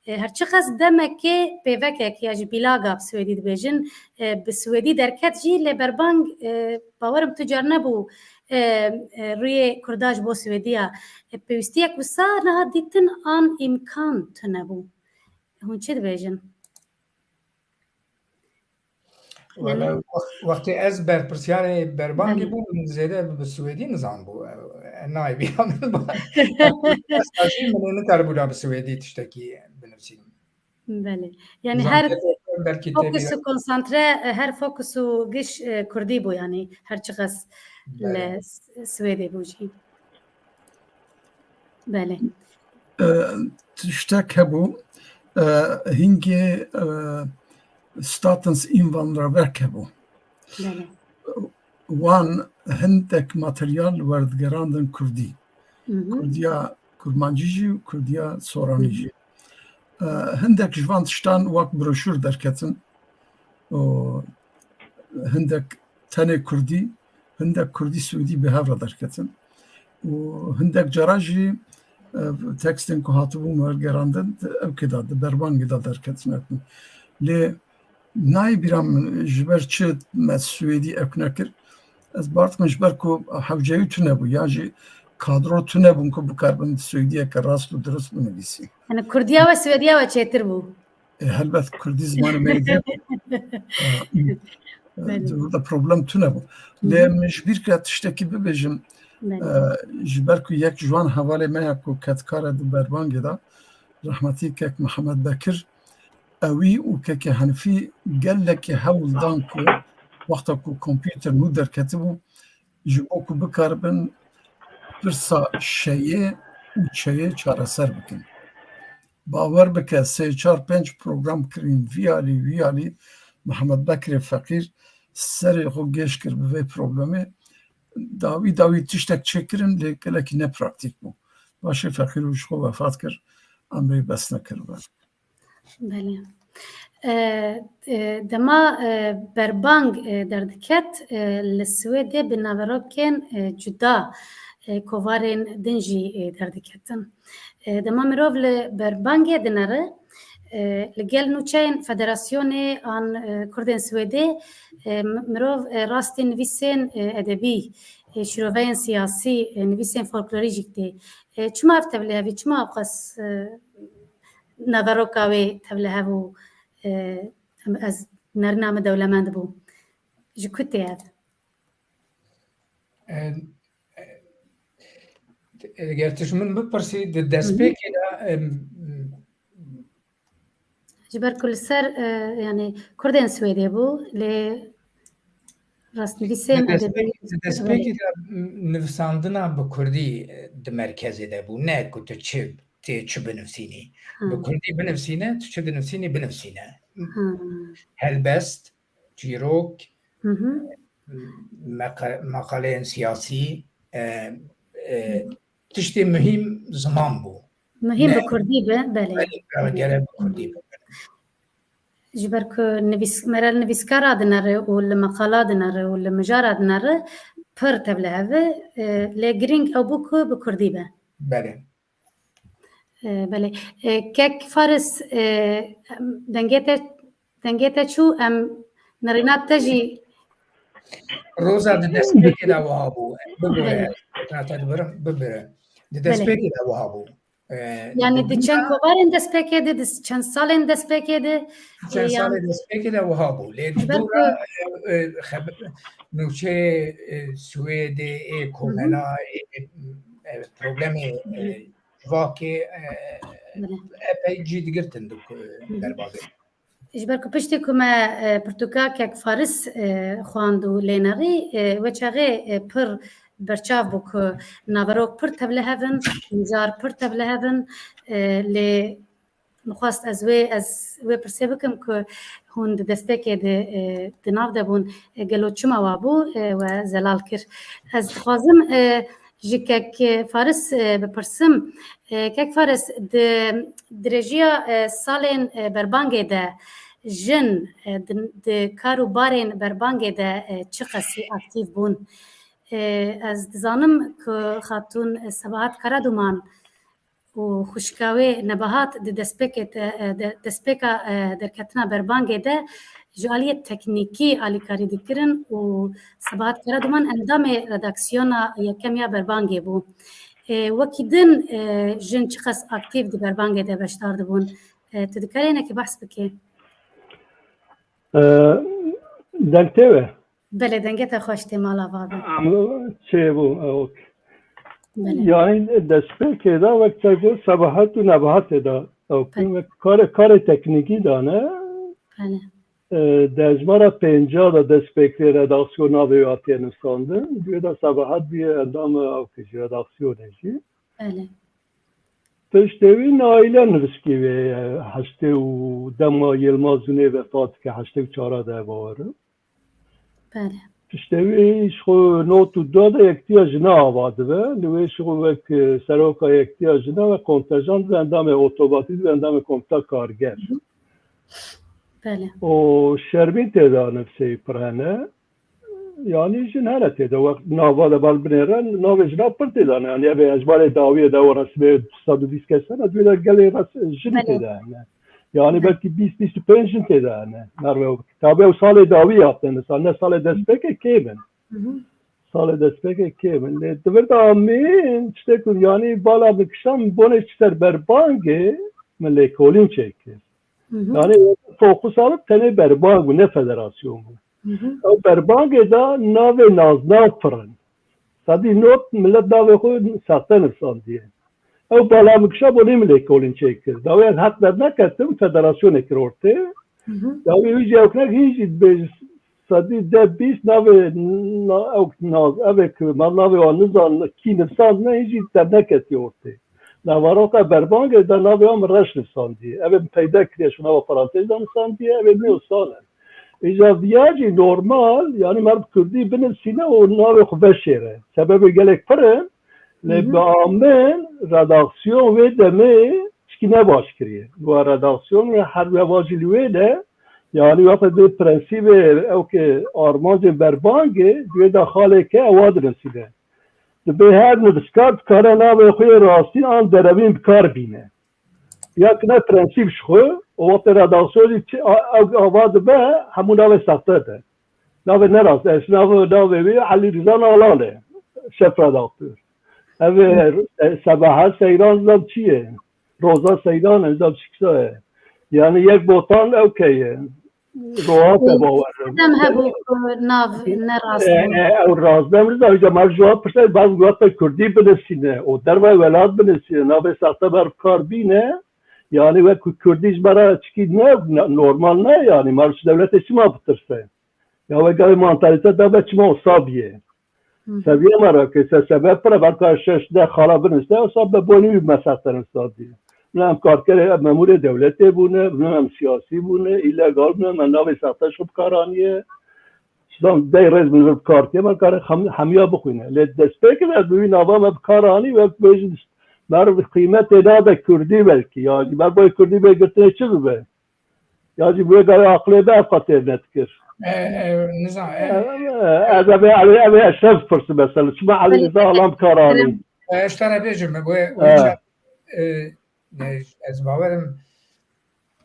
E, her çiqas demekê pêvekek ya ji bîlaga bi Swêdî dibêjin, e, bi Swêdî derket jî, lê berbang, e, bawerim tu car nebû, e, e, rûyê Kurda ji bo Swêdiya. E, pêwîstiyek wisa niha dîtin an îmkan tune bû. Hûn çi dibêjin? Wele, wext-, wextê ez berpirsiyarê berbangê bûm, min zêde bi swêdî nizanbû. E, nayê bîra min ba. Min ê nikaribûna bi swêdî tiştekî binivîsînim. Belê. Yani her fokus û konsantre, e, her fokus û giş, e, kurdî bû, yani her çiqas li Swêdê bû jî. Belê. E, tiştek hebû, e, hingê, e, Statens Invandrarverk hebû. Belê. Wan hindek materyal werdigerandin kurdî. Kurdiya kurmancî jî û kurdiya soranî jî. E, hindek ji van tiştan wek broşûr derketin. Û hindek tenê kurdî, hindek kurdî swêdî bi hev re derketin. Û hindek cara jî, e, tekstên ku hatibûn wergerandin, di ewkê de, di berbangê de derketin. Lê nayê bîra min ji ber çi me swêdî ewk nekir. Ez bar dikim ji ber ku hewceyî tune bû, ya jî kadro tune bûn ku bikaribin swêdiyeke rast û dirust binivîsîn. Yani kurdiya we swêdiya we çêtir bû. E, helbet kurdî zimanê me yê dê bû. E, e, Belê. Burada problem tune bû. Lê min ji bîr kir tiştekî bibêjim. Belê. E, ji ber ku yek ji wan hevalê me ya ku kedkar e di berbangê de, rehmetî kek Mihemed Bekir, ewî û kekê Henifî gelekî hewl dan ku wexta ku kompûter nû derketibû, ji bo ku bikaribin pirsa şeyê û çeyê çareser bikin. Bawer bike, sê çar pênc program kirîn vî alî, wî alî, Mihemed Bekirê Feqîr serê xwe gêş kir bi vê problemê. Dawî dawî tiştek çêkirin, lê gelekî ne praktîk bû. Paşê Feqîr û ji xwe wefat kir, emrê bes nekiribe. Belê. E, e, dema, e, berbang, e, derdiket, e, li Swêdê bi naverokên, e, cuda, e, kovarên din jî, e, derdiketin. E, dema mirov li berbangê dinere, E, li gel nûçeyên federasyonê an, e, Kurdên Swêdê, e, m-, mirov, e, rastî nivîsên, e, edebî, e, şîroveyên siyasî, e, nivîsên folklorî jî dê. E, çima ev tevlihevî, çima ev qas, e, naveroka wê tevlihev û, e, em, ez nerina min dewlemend bû? Ji ku tê ev? E, e, eger tu ji min bipirsî, di destpêkê de, em, Ji ber ku li ser, e, yani Kurdên Swêdê bû, lê rastnivîsên Di edebî destpêk-, di destpêkê de, m, nivîsandina bi Kurdî, e, di merkezê de bû. Ne ku tu çi, tê çi binivîsînî. Ha. Bi Kurdî binivîsîne, tu çi dinivîsînî, binivîsîne. Ha. Helbest, çîrok, Hı hı. meqa-, maqaleyên siyasî, e, e, tiştê muhîm ziman bû. Muhîm Ne. bi Kurdî be, belê. Belê, gere bi Kurdî be. Ji ber ku nivîs-, mere li nivîskara dinere û li meqala dinere û li mijara dinere pir tevlihev e, e, lê girîng ew bû ku bi Kurdî be. Belê. E, belê. E, kek Faris, e, em, dengê te, dengê te çû, em nirîna te jî Roza di destpêkê de wiha bû. Bibore, Belê. rata dibirim, bibire. Di Belê. destpêkê de wiha bû. E, Yani di di çend dûra kovarên destpêkê de, di çend salên destpêkê de, Çend e, yan salê destpêkê de wiha bû. Lê di Ji ber dûra, ku e, e, xebe-, nûçeyê, e, Swêdê, ê Hı hı. Komena, ê, e, e, problemê, e, Hı hı. civakê, e, Belê. epey cî digirtin di ku-, Hı hı. derbazê. Ji ber ku piştî ku me, e, pirtûka kek Faris, e, xwend û lênerî, e, wê çaxê, e, pir berçav bû ku naverok pir tevlihev in, mijar pir tevlihev in, e, lê min xwest ez wê, ez wê pirsê bikim ku hûn di destpêkê de, e, di nav de bûn, e, gelo çima wa bû, e, we zelal kir. Ez dixwazim, e, ji kek Faris, e, bipirsim. E, kek Faris, di dirêjiya, e, salên, e, berbangê de jin, e, di, di kar û barên berbangê de, e, çiqasî aktîf bûn? E, ez dizanim ku Xatûn, e, Sebahat Karaduman û xwişka wê Nebahat di destpêkê te, e, de, destpêka, e, derketina berbangê de ji aliyê teknîkî alîkarî dikirin û Sebahat Karaduman endamê redaksiyona yekem ya berbangê bû. E, wekî din, e, jin çiqas aktîf di berbangê de beşdar dibûn? E, tu dikarî hinekî behs bikî? E, deng tê we? Belê, dengê te xweş tê, mala va be. Em çêbû, e, ok. Belê. Yani destpêkê de wek te got, Sebahat û Nebahatê de, ok, Belê. wek karê, karê teknîkî de ne. Belê. E, di hejmara pênca de destpêkê redaksiyon navê wê hatiye nivîsandin. Divê de Sebahat bûye endam, ok, ji redaksiyonê jî. Belê. Piştê wî Naîle nivîskî wê, e, heştê û dema Yilmaz Zûnê vefat dike, heştê û çar de bawer im. Belê. Piştê wî ji xwe not û du de Yektiya Jina ava dibe. Li wê ji xwe wek, e, seroka Yektiya Jina ve kontenjan dibe endamê otobatî dibe endamê komîta karger. Hı hı. Belê. Û Şermîn tê de nivîsê pir hene. Yani jin hene tê de, wext nava de bal binêre, navê jina pir tê de ne. Yani ev ê hejmarê dawiyê de, o resmê sed û bîst kes hene, divê de gelê res-, jin Belê. tê de hene. Yani Belê. belkî bîst, bîst û pênc jin tê de hene. Merve, tabi ew salê dawî hatine nivîsandin, ne salê destpêkê kêm in. Hı hı. Salê destpêkê kêm in. Lê di vir de amîn, tiştê ku, yani bala min kişand, bonê çi ser berbangê, min lêkolîn çêkir. Hı hı. Yani fokus alıp tenê berbang bû, ne federasyon bû. Hı hı. Ew berbangê de navê naznav pir in. Sedî not millet navê xwe sexte nivîsandiye. Ew bala min kişa bo nê min lêkolîn çêkir. Dawê ez heq derneketim, federasyonê kir ortê. Hı hı. Dawê wî jî ew kinek hîn jî dibêjin sedî deh bîst navê na-, ew naz-, ev ê ki me navê wan nizanin kî nivîsandine, hîn jî derneketiye ortê. Naveroka berbangê de navê wan min reş nivîsandiye. Ev ê min peyde kiriye, ji nava parantez de nivîsandiye, ev ê min wisa ne. Îja viya jî normal, yani mer bi kurdî binivîsîne û navê xwe veşêre. Sebebê gelek pir in, lê Hı hı. bi amin redaksiyon wê demê tişkî ne baş kiriye. Wa redaksiyon wê her weva jî li wê de, yani wexta dê prensîbê ew ke armancên berbangê, di wê de xalê ke ewa dinivîsîne. Dibê her nivîskar dikare navê xwe yê rastîn an derevîn bi kar bîne. Ya ki ne prensîp ji xwe, û wextê redaksiyon jî çi, a-, ew ava dibe, hemû navê sexte de. Navê ne rast, ez navê, navê wî Elî Rîza Nalan e. Şef redaktor. Ev ê, e, Sebahet Seyran zam çi ye? Roza Seyran e, zam çi kisa ye? Yani yek Botan ew ke ye. Rohat e bawer. Dem hebû ku nav ne rast E, bû. E, ew rast dem rida, îca mer ji wan pirse, ber wexta Kurdî binisîne û derve welat binisîne, navê sexte ber kar bîne, yani wek Kurdî ji me re çikî ne, ne, normal ne, yani mer ji dewletê çima bitirse? Ya wek ev mantalîte de be çima wisa bîye? Hı hı. Seviye me re ke se sebep pir e, belka şeş deh xala biniste, wisa be bonî wî me sexte wisa bîye. Bûne em karkerê, em memûrê dewletê bûne, bûne em siyasî bûne, îlegal bûne, me navê sexte ji xwe bi kar aniye. Şidan dey rêz min bi kar kiriye, me kare hem-, hemiya bixwîne. Lê destpêkê de bi wî nava me bi kar anî, wek bêjin, mer qîmetê nade Kurdî belkî. Ya jî ber boy Kurdî bê girtinê çi bibe? Ya jî bi wê gavê aqilê me ev qas têr nedikir. E, e, nizam, e, E, ez eve Elî, eve Eşref pirsim mesela. Çima Elî Rıza Alan bi kar anî? E, ez te re bêjim, bu, bu E. ça-, e, ne, ez bawerim,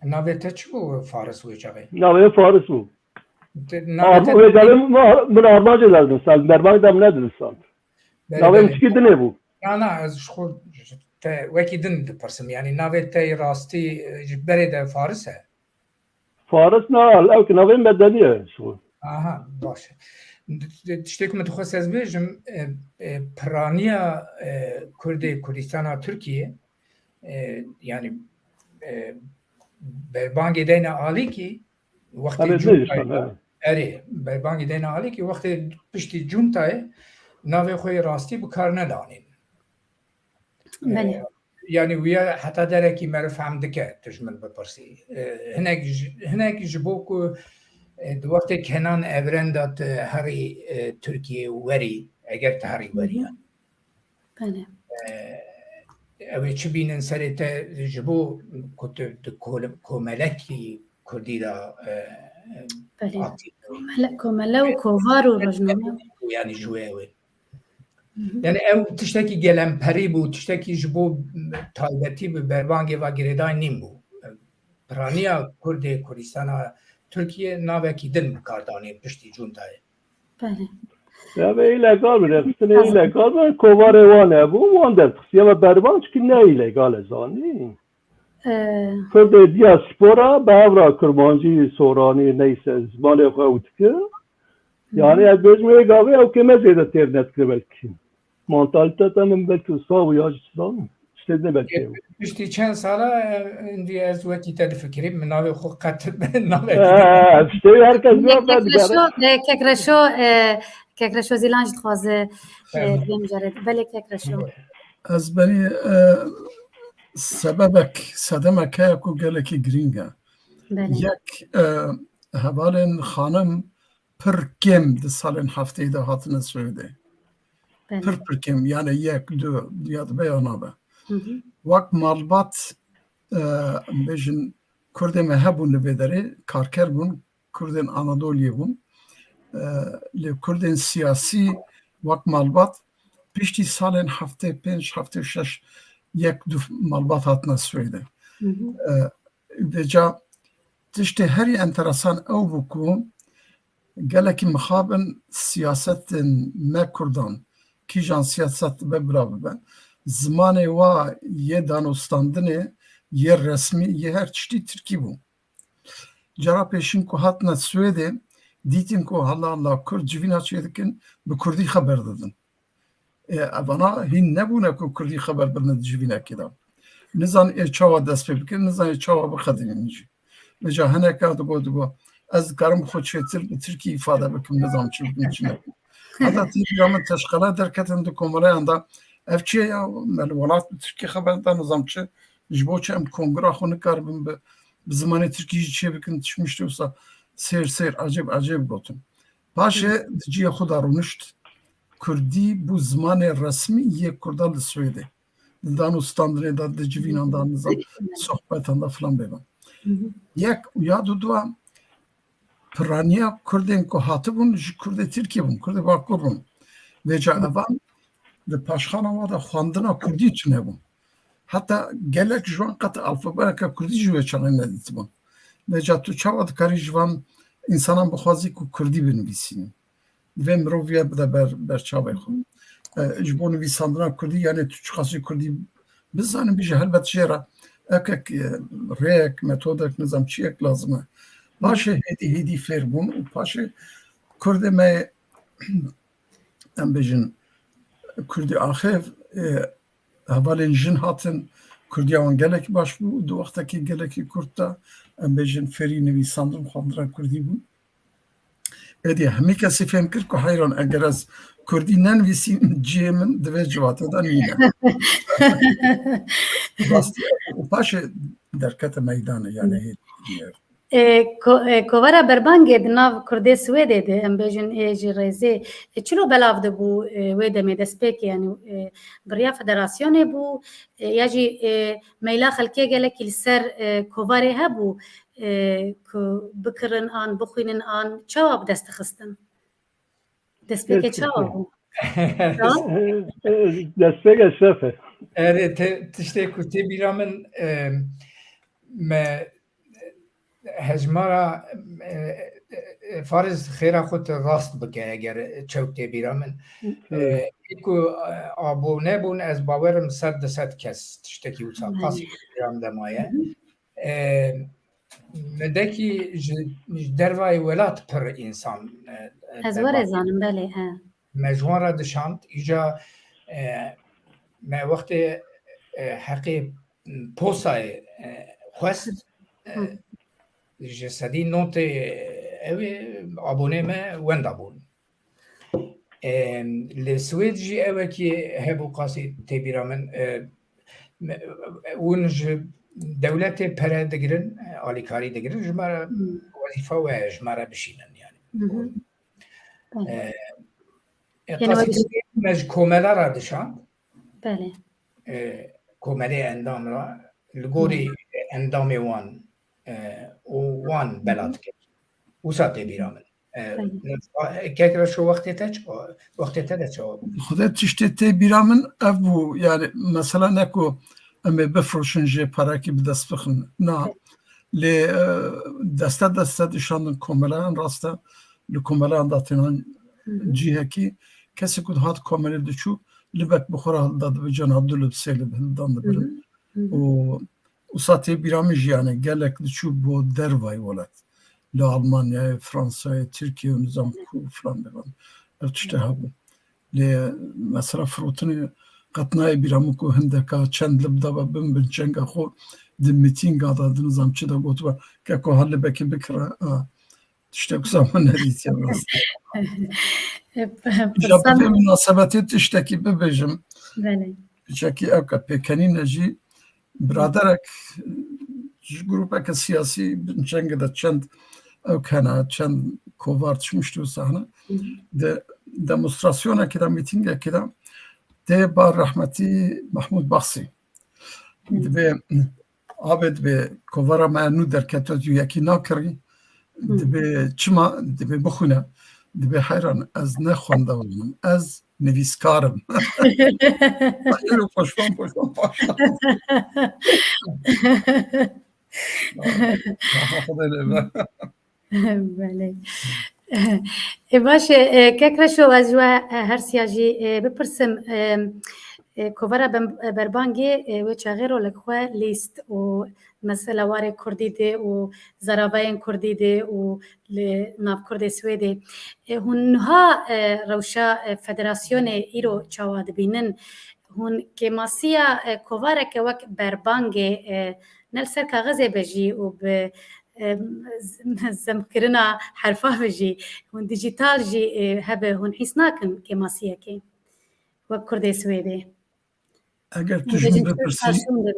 navê te çi bû, Faris, wê çaxê? Navê Faris bû. Te, navê Ar-, te wê gavê min, min armancê de dinisand, dermanê de min nedinisand. Belê, Navê min belê. Çikî dinê bû. Na, na, ez ji xwe, ji te wekî din dipirsim. Yanî navê te yê rastî, e, ji berê de Faris e? Faris na, ew ki navê medenî ye ji xwe. Aha, baş e. Tiştê ku min dixwest ez bêjim, e, e, piraniya, e, Kurdê Kurdistana Tirkiyê, e, yanî, e, berbangê deyne alîkî, wextê Erê, cuntayê Cîşan, de, erê. Erê, berbangê deyne alîkî, wextê piştî cuntayê navê xwe yê rastî bi kar nedanîn. Belê. E, yanî wiya heta derekî meriv fehm dike, tu ji min bipirsî. E, hinek ji, hinek ji bo ku, e, di wextê Kenan Evren de tu herî, e, Tirkiyê werî, eger tu herî werî Hı hı. yani. Belê. E, ew ê çi bînin serê te ji bo ku tu di kol-, komelekî Kurdî de, e, Belê. aktîf bî? Komele, komele û kovar û rojname. Yani ji wê ew ê. Hı hı. Yani ew tiştekî gelemperî bû, tiştekî ji bo taybetî bi berbangê ve girêdayî nîn bû. Piraniya Kurdê Kurdistana Tirkiye navekî din bi kar danê piştî cuntayê. Belê. Ya ve îlegal bû, rexistinê îlegal bû, kovarê wan hebû, wan derdixistiye ve berbang, çikî ne îlegal e zanî. Ee, Kurdê diaspora bi hev re kurmancî, soranî, neyse, zimanê xwe ew dike. Yani ez bêjim wê gavê ew kê me zêde têr nedikir belkî. Mantalîteta min belkî wisa bû ya jî çi zanim. Tiştê ne belkî ew. Piştî çend sala, e, êndî ez wekî te difikirîm, min navê xwe qet navê Ee, tiştê her kes Kek Reşo, e, Kek Reşo, e, Kek Reşo Zîlan jî dixwaze, e, Fermo. Bê mijarê. Belê Kek Reşo. Ez benî, e, sebebek, sedemek heye ku gelekî girîng e. Belê. Yek, e, hevalên xanim pir kêm di salên hefteyê de hatine Swêdê. Belê. Pir, pir kêm, yani yek, du, ya dibe ya nabe. Hı hı. Wek malbat, e, em bêjin, Kurdê me hebûn li vê derê, karker bûn, Kurdên Anadoliyê bûn. E, lê Kurdên siyasî wek malbat piştî salên heftê pênc, heftê şeş yek du malbat hatine Swêdê. Hı hı. E, vêca tiştê herî enteresan ew bû ku gelekî mixabin siyasetên me Kurdan, kîjan siyaset dibe bila bibe, zimanê wa yê danûstandinê, yê resmî, yê her tiştî tirkî bû. Cara pêşîn ku hatine Swêdê, dîtin ku hela hela Kurd civîna çêdikin, bi Kurdî xeber didin. Ê, evana hîn nebûne ku Kurdî xeber bidin di civînekê de. Nizan ê çawa dest pê bikin, nizan ê çawa bixedînin jî. Vêca hineka digot, digot, ez dikarim xwe çêtir bi tirkî îfade bikim, nizam çi bikim, çi nekim. Heta têbîra min teşqele derketin di komeleyan de, ev çi ye ya, me li welat bi tirkî xeber da, nizam çi, ji bo çi em kongira xwe nikaribin bi, bi zimanê tirkî jî çêbikin, tişt mişt wisa sêr sêr, ecêb ecêb gotin. Paşê di cihê xwe de rûnişt, Kurdî bû zimanê resmî yê Kurdan li Swêdê. Di danûstandinê de, di civînan de, nizam, sohbetan de filan bêvan. Hı hı. Yek û ya dudua, piraniya Kurdên ku hatibûn ji Kurdê Tirkiyê bûn, Kurdê Bakur bûn. Vêca Hı. evan di paşxana wa de xwendina Kurdî tune bûn. Heta gelek ji wan qet alfabeyeke kurdî ji wê çaxê nedîtibûn. Neca tu çawa dikarî ji van însanan bixwazî ku kurdî binivîsînin? Divê mirov viya bide ber, ber çavê xwe. E, ji bo nivîsandina kurdî, yanê tu çiqasî kurdî bizanin, bijî helbet jê re ekek, e, rêyek, metodek, nizam çiyek lazim e. Paşê hêdî hêdî fêr bûn û paşê kurdê me, em bêjin, kurdî axêv, e, hevalên jin hatin, kurdiya wan gelekî baş bû û di wextekî gelekî kurt de, em bêjin, fêrî nivîsandin, xwendina kurdî bûn. Êdî hemî kesî fêm kir ku heyran, eger ez kurdî nenivîsîm, cihê min di vê civatê de nîne. Rastî, û paşê derkete meydanê, yani hê-, E, ko-, e, kovara berbangê di nav Kurdê Swêdê de, em bêjin, ê ji rêzê, e, çilo belav dibû, e, wê demê destpêkê, yani, e, bi riya federasyonê bû, e, ya jî, e, meyla xelkê gelekî li ser, e, kovarê hebû, e, ku bikirin an, bixwînin an, çawa bi dest dixistin? Destpêkê çawa bû? Destpêk eşref e. Erê, te, tiştê ku tê bîra min, e, me hejmara, e, e, Fariz xêra xwe tu rast bike eger çewk tê bîra min. E, ku, e, abone bûn, ez bawerim sed di sed kes tiştekî wisa qasî bîra min de maye. E, Medekî ji, ji dervayê welat pir însan, e, e, Ez were zanim, belê, he. Me ji wan re dişand. Îca, e, me wextê, e, heqê posayê, e, xwest, e, ji sedî notê ew ê abonê me wenda bûn. Em, li Swêd jî ewekî hebû qasî tê bîra min, e, me, hûn ji dewletê pere digirin, e, alîkarî digirin, ji me re wezîfa we ye, ji me re bişînin yani. E, e, Yanî qasî wezîfa- me ji komela re dişand. Belê. E, komelê endam re, li gorî endamê wan, e, û wan bela dike. Wisa tê bîra min. E, Belê. Kek Reşo, wextê te çi, wextê te de çawa bû? Xwedê tiştê tê bîra min ev bû, yani mesela ne ku em ê bifroşin jê parekî bi dest bixin. Na, Belê. lê, e, deste deste dişandin komelayan, rast e, li komelayan de tênan cihekî, kesê ku dihat komelê diçû, libek bi xwe re hilda dibe, cana du lib, sê lib hildan dibirin. Û wisa tê bîra min jî, yani gelek diçû bo dervayî welat. Li Almanyayê, Fransayê, Tirkiyeyê û nizam ku filan bêvan. Ev tiştê hebû. Lê mesela firotinê qet nayê bîra min ku hindeka çend lib daba bin, bin çenga xwe di mîtînga de, di nizam çi de gotiba, keko ha libekê bikire, a, tiştek wisa min nedîtiye rast. E, p-, Îja bi pirsan- vê minasebetê tiştekî bibêjim. Belê. Piçekî ew ke pêkenîne jî, biraderek ji grûpeke siyasî, bin çengê de çend ew hene, çend kovar tişmiştî wisa hene. Di demonstrasyonekê de, mîtîngekê de tê ba rehmetî Mehmûd Baxsî. Dibê, abê, dibê kovara me nû derketiyo, tu yekî nakirî. Dibê çima, dibê bixwîne. Dibê heyran, ez ne xwendewar im, ez nivîskar im. Ero poşman, poşman, poşman. Xwedê lê be. Belê. E, baş e, e, kek Reşo, ez ji we, e, her siya jî, e, bipirsim, e, e, kovara ben-, e, berbangê, e, wê çaxê ro li xwe lîst û mesela warê kurdî de û zaravayên kurdî de û li nav kurdê Swêdê. E, hûn niha, e, rewşa, e, federasyonê îro çawa dibînin? Hûn kêmasiya, e, kovareke wek berbangê, e, ne li ser kaxizê be jî û bi, e, z-, zemkirina herfa be jî, hûn dîjîtal jî, e, hebe, hûn hîs nakin kêmasiyekê wek kurdê Swêdê? Eger tu ji min bipirsî,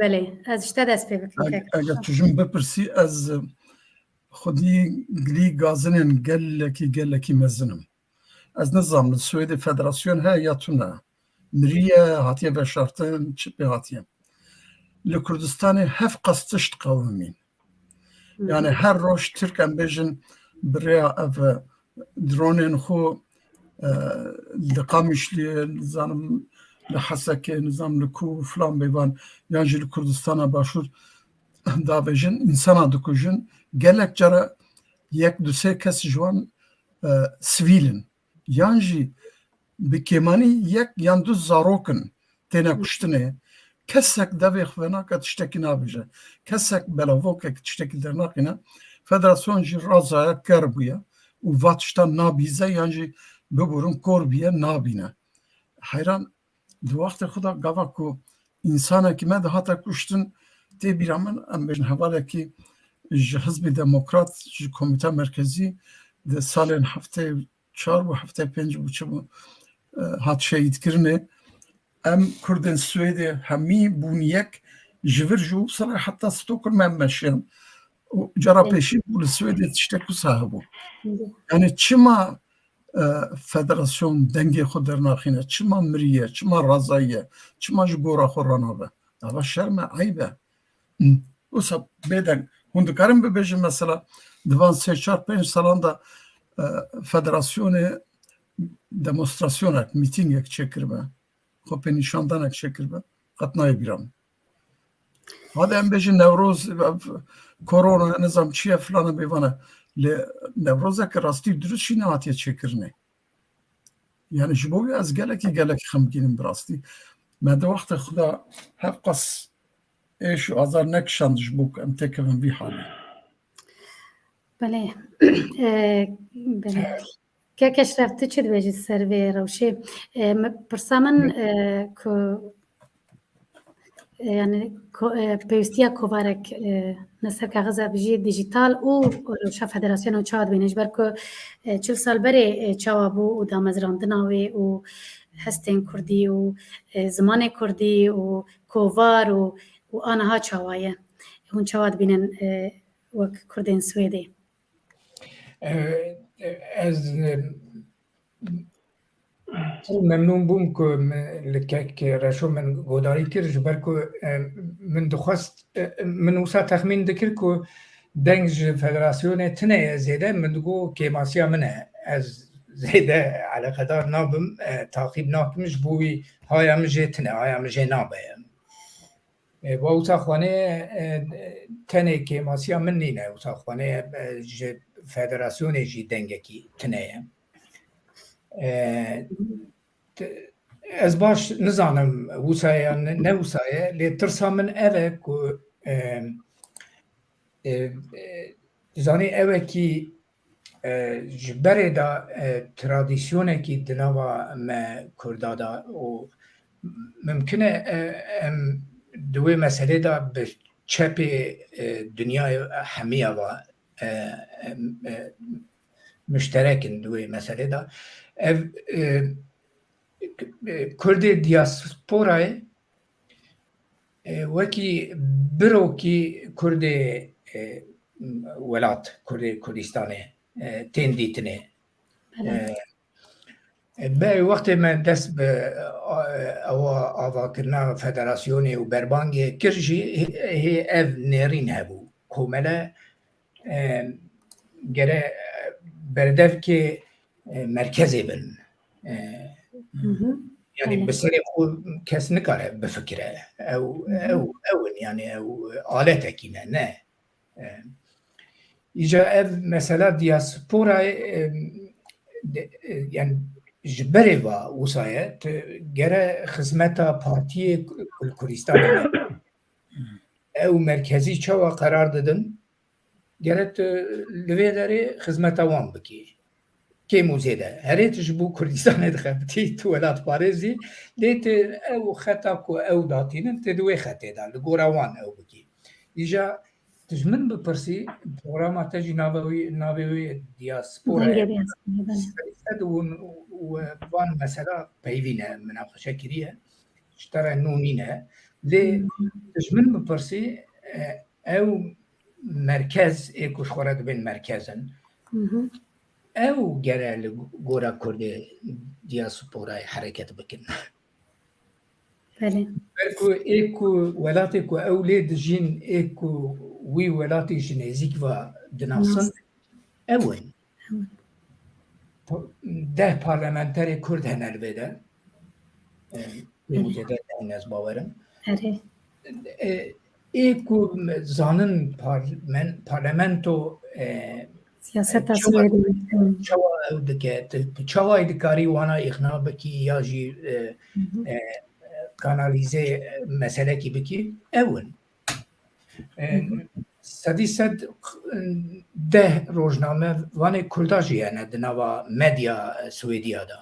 belê, ez ji te dest pê bikim. Eger tu ji min bipirsî, ez, e, xwedî gilî gazinên gelekî, gelekî mezin im. Ez nizam li Swêdê federasyon heye ya tune. Miriye, hatiye veşartin, çi pê hatiye. Li Kurdistanê hevqas tişt qewimîn. Yani her roj Tirk, em bêjin, bi rêya ev dronên xwe, e, li Qamişliyê, nizanim, li Hesekê, nizam li ku filan bêvan, yan jî li Kurdistana Başûr davêjin, însana dikujin. Gelek cara yek du sê kes ji wan, e, sivîl in. Yan jî bi kêmanî yek yan du zarok in têne kuştinê. Kesek devê xwe venake tiştekî nabêje. Kesek belavokek tiştekî dernaxîne. Federasyon jî razaya ker bûye û va tiştan nabîze yan jî biburin kor bûye nabîne. Heyran di wextê xwe de gava ku însanekî me dihate kuştin tê bîra min, em bêjin hevalekî ji Hizbê Demokrat, ji Komîte Merkezî di salên heftê çar bû, heftê pênc bû, çi bû, e, hat şehîdkirinê. Em Kurdên Swêdê hemî bûn yek, ji vir ji Uppsala heta Stockholm em meşiyan. Û cara pêşî bû li Swêdê tiştek wisa hebû. Yani çima, e, federasyon dengê xwe dernaxîne, çima miriye, çima razayiye, çima ji gora xwe ranabe? Ava şerm e, eyb e. Wisa bêdeng. Hûn dikarin bibêjin mesela di van sê çar pênc salan de, e, federasyonê demonstrasyonek, mîtîngek çêkiribe, xwe pê nîşandanek çêkiribe, qet nayê bîra min. Hadi em bêjin Newroz, ev korona, nizam çi ye, filan e, bêvan e. Lê Newrozeke rastî durust jî nehatiye çêkirinê. Yani ji bo wî ez gelekî, gelekî xemgîn im bi rastî. Me di wextê xwe de hevqas êş û azar nekişand ji bo ku em têkevin vî halê. Belê. E, belê. Kek Eşref, tu çi dibêjî ser vê rewşê? E, me, pirsa min, e, ku, e, yani, ko-, e, pêwîstiya kovarek, e, ne ser kaxiz e, bijî dijîtal û rewşa federasyona çawa dibîne? Ji ber ku, e, çil sal berê, e, çawa bû û damezrandina wê û hestên kurdî û, e, zimanê kurdî û kovar û, û aniha çawa ye? Hûn çawa dibînin, e, wek Kurdên Swêdê? E, e, ez, e, pir memnûn bûm ku min, li kek Reşo min godarî kir, ji ber ku, e, min dixwest, e, min wisa texmîn dikir ku deng ji federasyonê tune ye zêde, min digot kêmasiya min e. Ez zêde eleqedar nabim, e, taqîb nakim, ji bo wî haya min jê tune, haya min jê nabe. E, wa wisa xwanê, e, tenê kêmasiya min nîne, wisa xwanê, e, ji federasyonê jî dengekî tune ye. E, t-, ez baş nizanim wisa ye yan ne, ne wisa ye, lê tirsa min ev e ku, e, e, e, zanî ew e kî, e, ji berê de, e, tradisyonekî di nava me Kurda de û mimkin e, e, em di wê meselê de bi çepê, e, dinyayê hemiya ve, e, em, e, muşterek in di wê meselê de. Ev, e, Kurdê diasporayê, e, wekî birokî Kurdê, e, welat, Kurdê Kurdistanê, e, tên dîtinê. Belê. E, e, be, wextê me dest bi, a, ewa avakirina federasyonê û berbangê kir jî, hê, hê ev nêrîn hebû. Komele, e, gere, e, berdevkê, e, merkezê bin. E, Hı hı. Yani Belê. Bi serê xwe kes nikare bifikire. Ew, Hı hı. ew, ew in, yani ew aletekî ne, ne. E, îca ev mesela diasporayê, e, de, e, yani ji berê va wisa ye, tu gere xizmeta partiyê ku li Kurdistanê ne. Ew merkezî çawa qerar didin? Gere tu li vê derê xizmeta wan bikî. Kêm û zêde. Herê tu ji bo Kurdistanê dixebitî, tu welatparêzî, lê tu ew xeta ku ew datînin, tu di wê xetê de, li gora wan ew bikî. Îja tu ji min bipirsî, programa te jî navê wî, navê wî diaspora ye. Dengê diaspora, belê. Sed û, û van mesela peyvî ne, minaqeşe kiriye. Ji te re nû nîne. Lê Hmm. tu ji min bipirsî, e, ew merkez ê ku ji xwe re dibên merkez in. Hı hı. Ew gere li gora Kurdê diasporayê hereket bikin. Belê. Ber ku ê ku welatê ku ew lê dijîn, ê ku wî welatî ji nêzîk ve dinasin, Nas. ew in. Ew in. Po-, deh parlamenterê Kurd hene li vê de. E, Pê muzêde ne ez bawerim. Erê. E, ê ku zanin parmen-, parlamento, e, Siyaseta çawa, Swêdê. Hmm. Çawa ew dike, tu, tu çawa dikarî wana îxna bikî ya jî, e, Hı hı. e, kanalîze meselekî bikî, ew in. E, Hı hı. Sedî sed deh rojname vanê Kurda jî hene di nava medya Swêdiya de.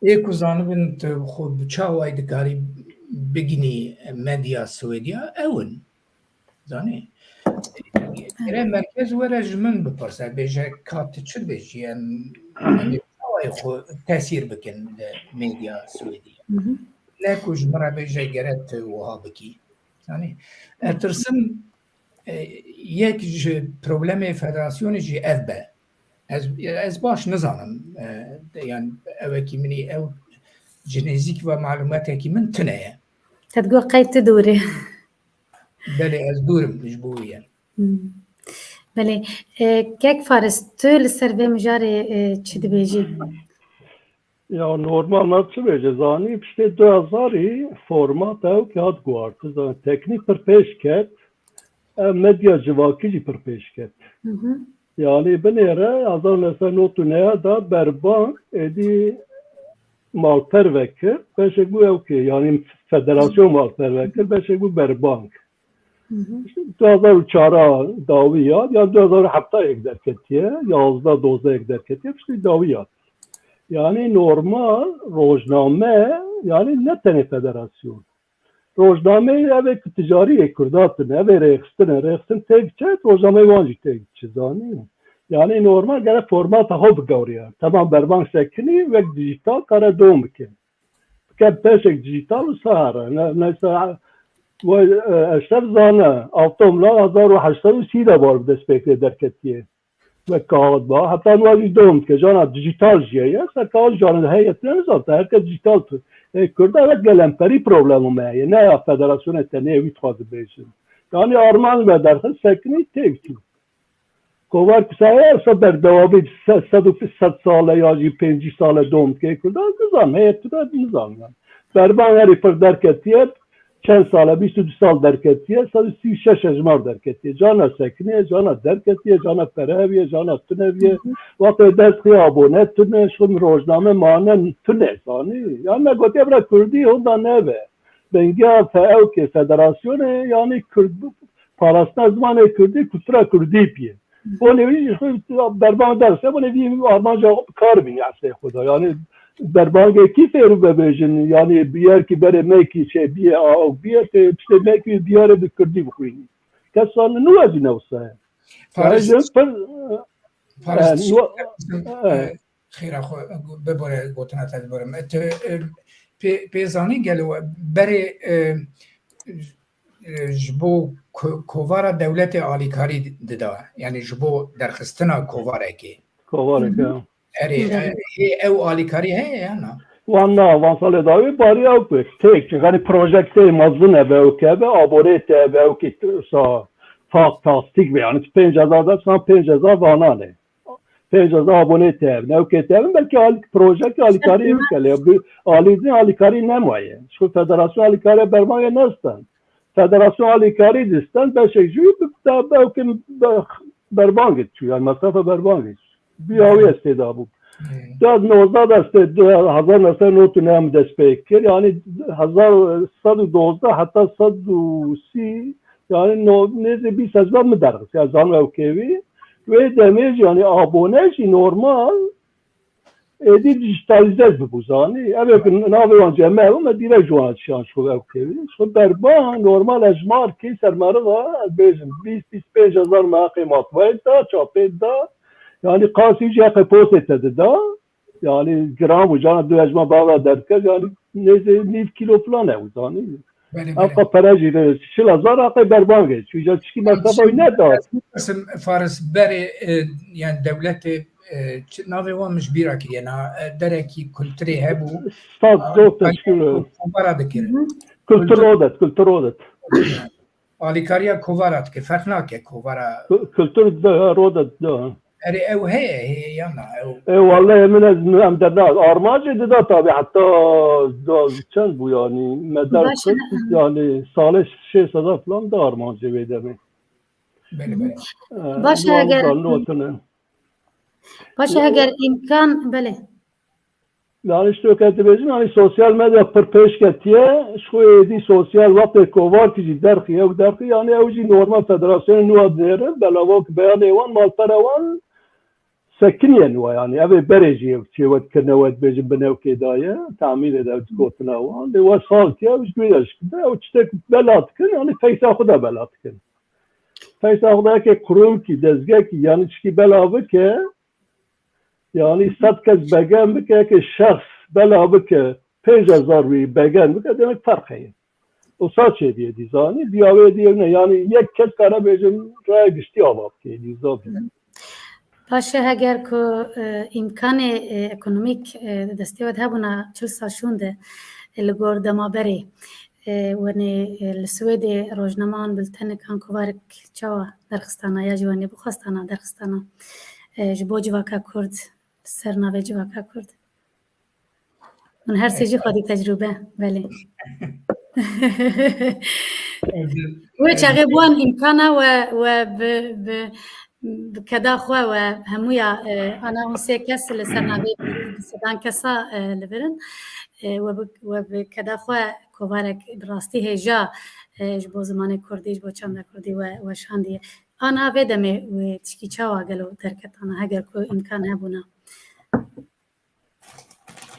Ê ku zanibin tu xwe bi çawayî dikarî biginî medya Swêdiya, ew in. Zanî? Gere merkez were ji min bipirse, bêje ka tu çi dibêjî, em, em ê çawayî xwe tesîr bikin li medya Swêdiya. Hı hı. Ne ku ji min re bêje gere tu wiha bikî. Yanî, ez tirsim, e, yek ji problemê federasyonê jî ev be. Ez, ez baş nizanim. E, de, yani, ew wekî min î ew ji nêzîk ve malumatekî min tune ye. Te digot qey tu dûr î. Belê, ez dûr im ji bo wî ye. Hmm. Belê. E, kek Faris, tu li ser vê mijarê, e, çi dibêjî? Ya normal me çi bêje zanî, piştê du hezarî format ew ki hat guhartin. Zanî teknîk pir pêş ket, ev medya civakî jî pir pêş ket. Hı hı. Yanî binêre hezar neh sed nod û neh de Berbank êdî malperve kir, beşek bû ew ki, yanî federasyon malperve kir, beşek bû Berbank. Hı hı. Du hezar û çar dawî ya, ya du hezar û heft yek derketiye, yazdeh dozdeh yek derketiye, piştî dawî ya. Yanî normal rojname, yanî ne tenê federasyon. Rojname ev ê ku ticarî yê Kurda tune, ev ê rêxistin e, rêxistin têk çet, rojnameyê wan jî têk çi zanî. Yanî normal gere formata xwe bigewriya. Temam Berbank sekinî, wek dijîtal kare dom bike. Bike beşek dijîtal û sahara. Ne, mesela, we, e, eşter zane, Avtomla hezar û heşt sed û sî de bar bi destpêkê derketiye. Wek kaxit ba, heta niha jî dom dike. Jana dijîtal jî heye, ser kaxit jana heye, tune nizan, te her kes dijîtal tu. Ê, Kurda wek gelemperî problema me heye. Ne ya federasyonê tenê wî dixwaze bêjin. Yanî armanc me derxist sekinî têk çû. Kovar ku saye ev berdewamî se-, sed û sed sale ya jî pêncî sale dom dike Kurdan, nizanim, heye tu de nizanim yani. Berban herî pir derketiye, çend sale, bîst û du sal derketiye, sed û sî û şeş hejmar derketiye. Cana sekiniye, cana derketiye, cana pereviye, cana tuneviye. Wextê dest xiya abone tune, şixul rojname mane tune, zanî. Yani me gotiye bira Kurdî honda nebe. Bengiya fe-, ew ke federasyonê, yani Kurd, parastina zimanê Kurdî, kultura Kurdî piye. Bonê wî jî xwe berban derse, bonê vî armanca xwe bi kar bînî eslê xwe de. Yani berbangê kî fêr bibêjin, yani biyar ki berê mekî şey biye, a, biye, te, işte mekî biyarê bi Kurdî bixwînî. Kes san nu ez ne wisa. Faris, yani, pir, Faris, yani, e, xêra xwe bibore gotina te diborim. E, tu, e, pê, pê zanî gelo berê, e, e, ji bo ko-, kovara dewletê alîkarî dida. Yani ji bo derxistina kovarekê. Kovarek, ya. Erê, e, hê ew alîkarî heye ya na? Wan na, van salê dawî barî ew ku têk, çi, yani projektê mezin e be ew ke be, aborê te be ew ki sa fak tasdîk be, yani pênc hezar de, san pênc hezar vanan e. Pênc hezar abonê tevin. Ew kê tevin belkî alî-, projektê alîkariyê bike lê bi alî-, alîkarî nemaye. Ji xwe federasyon alîkariya bermangê nestan. Federasyon alîkarî distan beşek jî bi, bi, bi, ew kê be-, berbangê çû, yani mesrefa berbangê çû. Bi awî ez tê de bûm. Hmm. Du hezar nozdeh de ez tê, du hezar neh sed nod û neh em dest pê kir. Yani hezar sed û dozdeh heta sed û sî, yani no-, nêzî bîst hezar min derxist. Yani zanim ew kêvî. Wê demê jî, yani abone jî normal êdî dijîtalîze bibû, zanî. Ev ê ku navê wan cem me, me direk ji wan şiyan ji xwe ew kevî. Ji xwe berban, normal hejmar kê ser meriva, ez bêjim, bîst, bîst pênc hezar me heqê matbayê da, çapê da. Yani qasî jî heqê postê te dida. Yani gram û cana du hejmar bava derket, yani nêzê nîv kîlo filan ew, zanî. Belê, belê. Ewqa pere jî de çil hezar aqê berban vê. Çû îcar çikî mesrefa wî neda. Ez bipirsim, Faris, berê, e, yani dewletê, e, çi, navê wan min ji bîra kiriye, na, e, derekî kulturê hebû. Stad, a, zor teşkil. Kovara dikir. Kultur Kultur. Odet, kultur odet. Alîkariya kovara dikir, ferq nake kovara. Ku-, kultur de, ha, rodet de, ha. Erê ew heye, heye ya na ew. E, wallahê min ez em derna armancê dida tabi heta da çend bû yani me der Baş e. kir yani salê şêst hezar falan da armancê vê demê. Belê belê. E, Baş e, wan eger- da notine. Baş e, eger îmkan belê. Yani işte ke dibêjin yani sosyal medya pir pêş ketiye, ji xwe êdî sosyal wextê kovarkî jî derxî, ew derxî yani ew jî normal federasyonê nû dinêrin, belava ki beyanê wan malpera wan sekiniye nû yani ev ê berê jî ew çê we dikirine we dibêjin binevkê daye, tamîrê de gotina wan, lê we sal tiye ew ji wê de jikinde, ew tiştek bela dikin yani feysa xwe de bela dikin. Feysa xwe de yekê kurumkî, dezgekî yani tişkî bela bike, yani sed kes begen bike, yekê şexs bela bike, pênc hezar wî begen bike, demek ferq heye. O sa çêdiye dîzanî, diya wê diye ne, yani yek kes kare bêjin raya giştî ava bike, dîza bike. Baş e, heger ku e, îmkanê e, ekonomîk e, di destê we de hebûna çil sal şûn de e, li gor dema berê e, wenê e, li Swêdê rojnaman, biltenik an kovarek çawa derxistana ya jî wenê bixwastana derxistana e, ji bo civaka Kurd, li ser navê civaka Kurd. Min her sê jî xwedî tecrûbe, belê. Wê çaxê bi wan îmkana we, we bi, bi, bi keda xwe we hemûya, e, ana hûn sê kes li ser navê bi sedan kesa, e, li vir in. E, we bi, we bi keda xwe kovarek bi rastî hêja, e, ji bo zimanê kurdî, ji bo çanda kurdî we, we şandiye. Ana vê demê wê tişkî çawa gelo derketana, heger ku îmkan hebûna?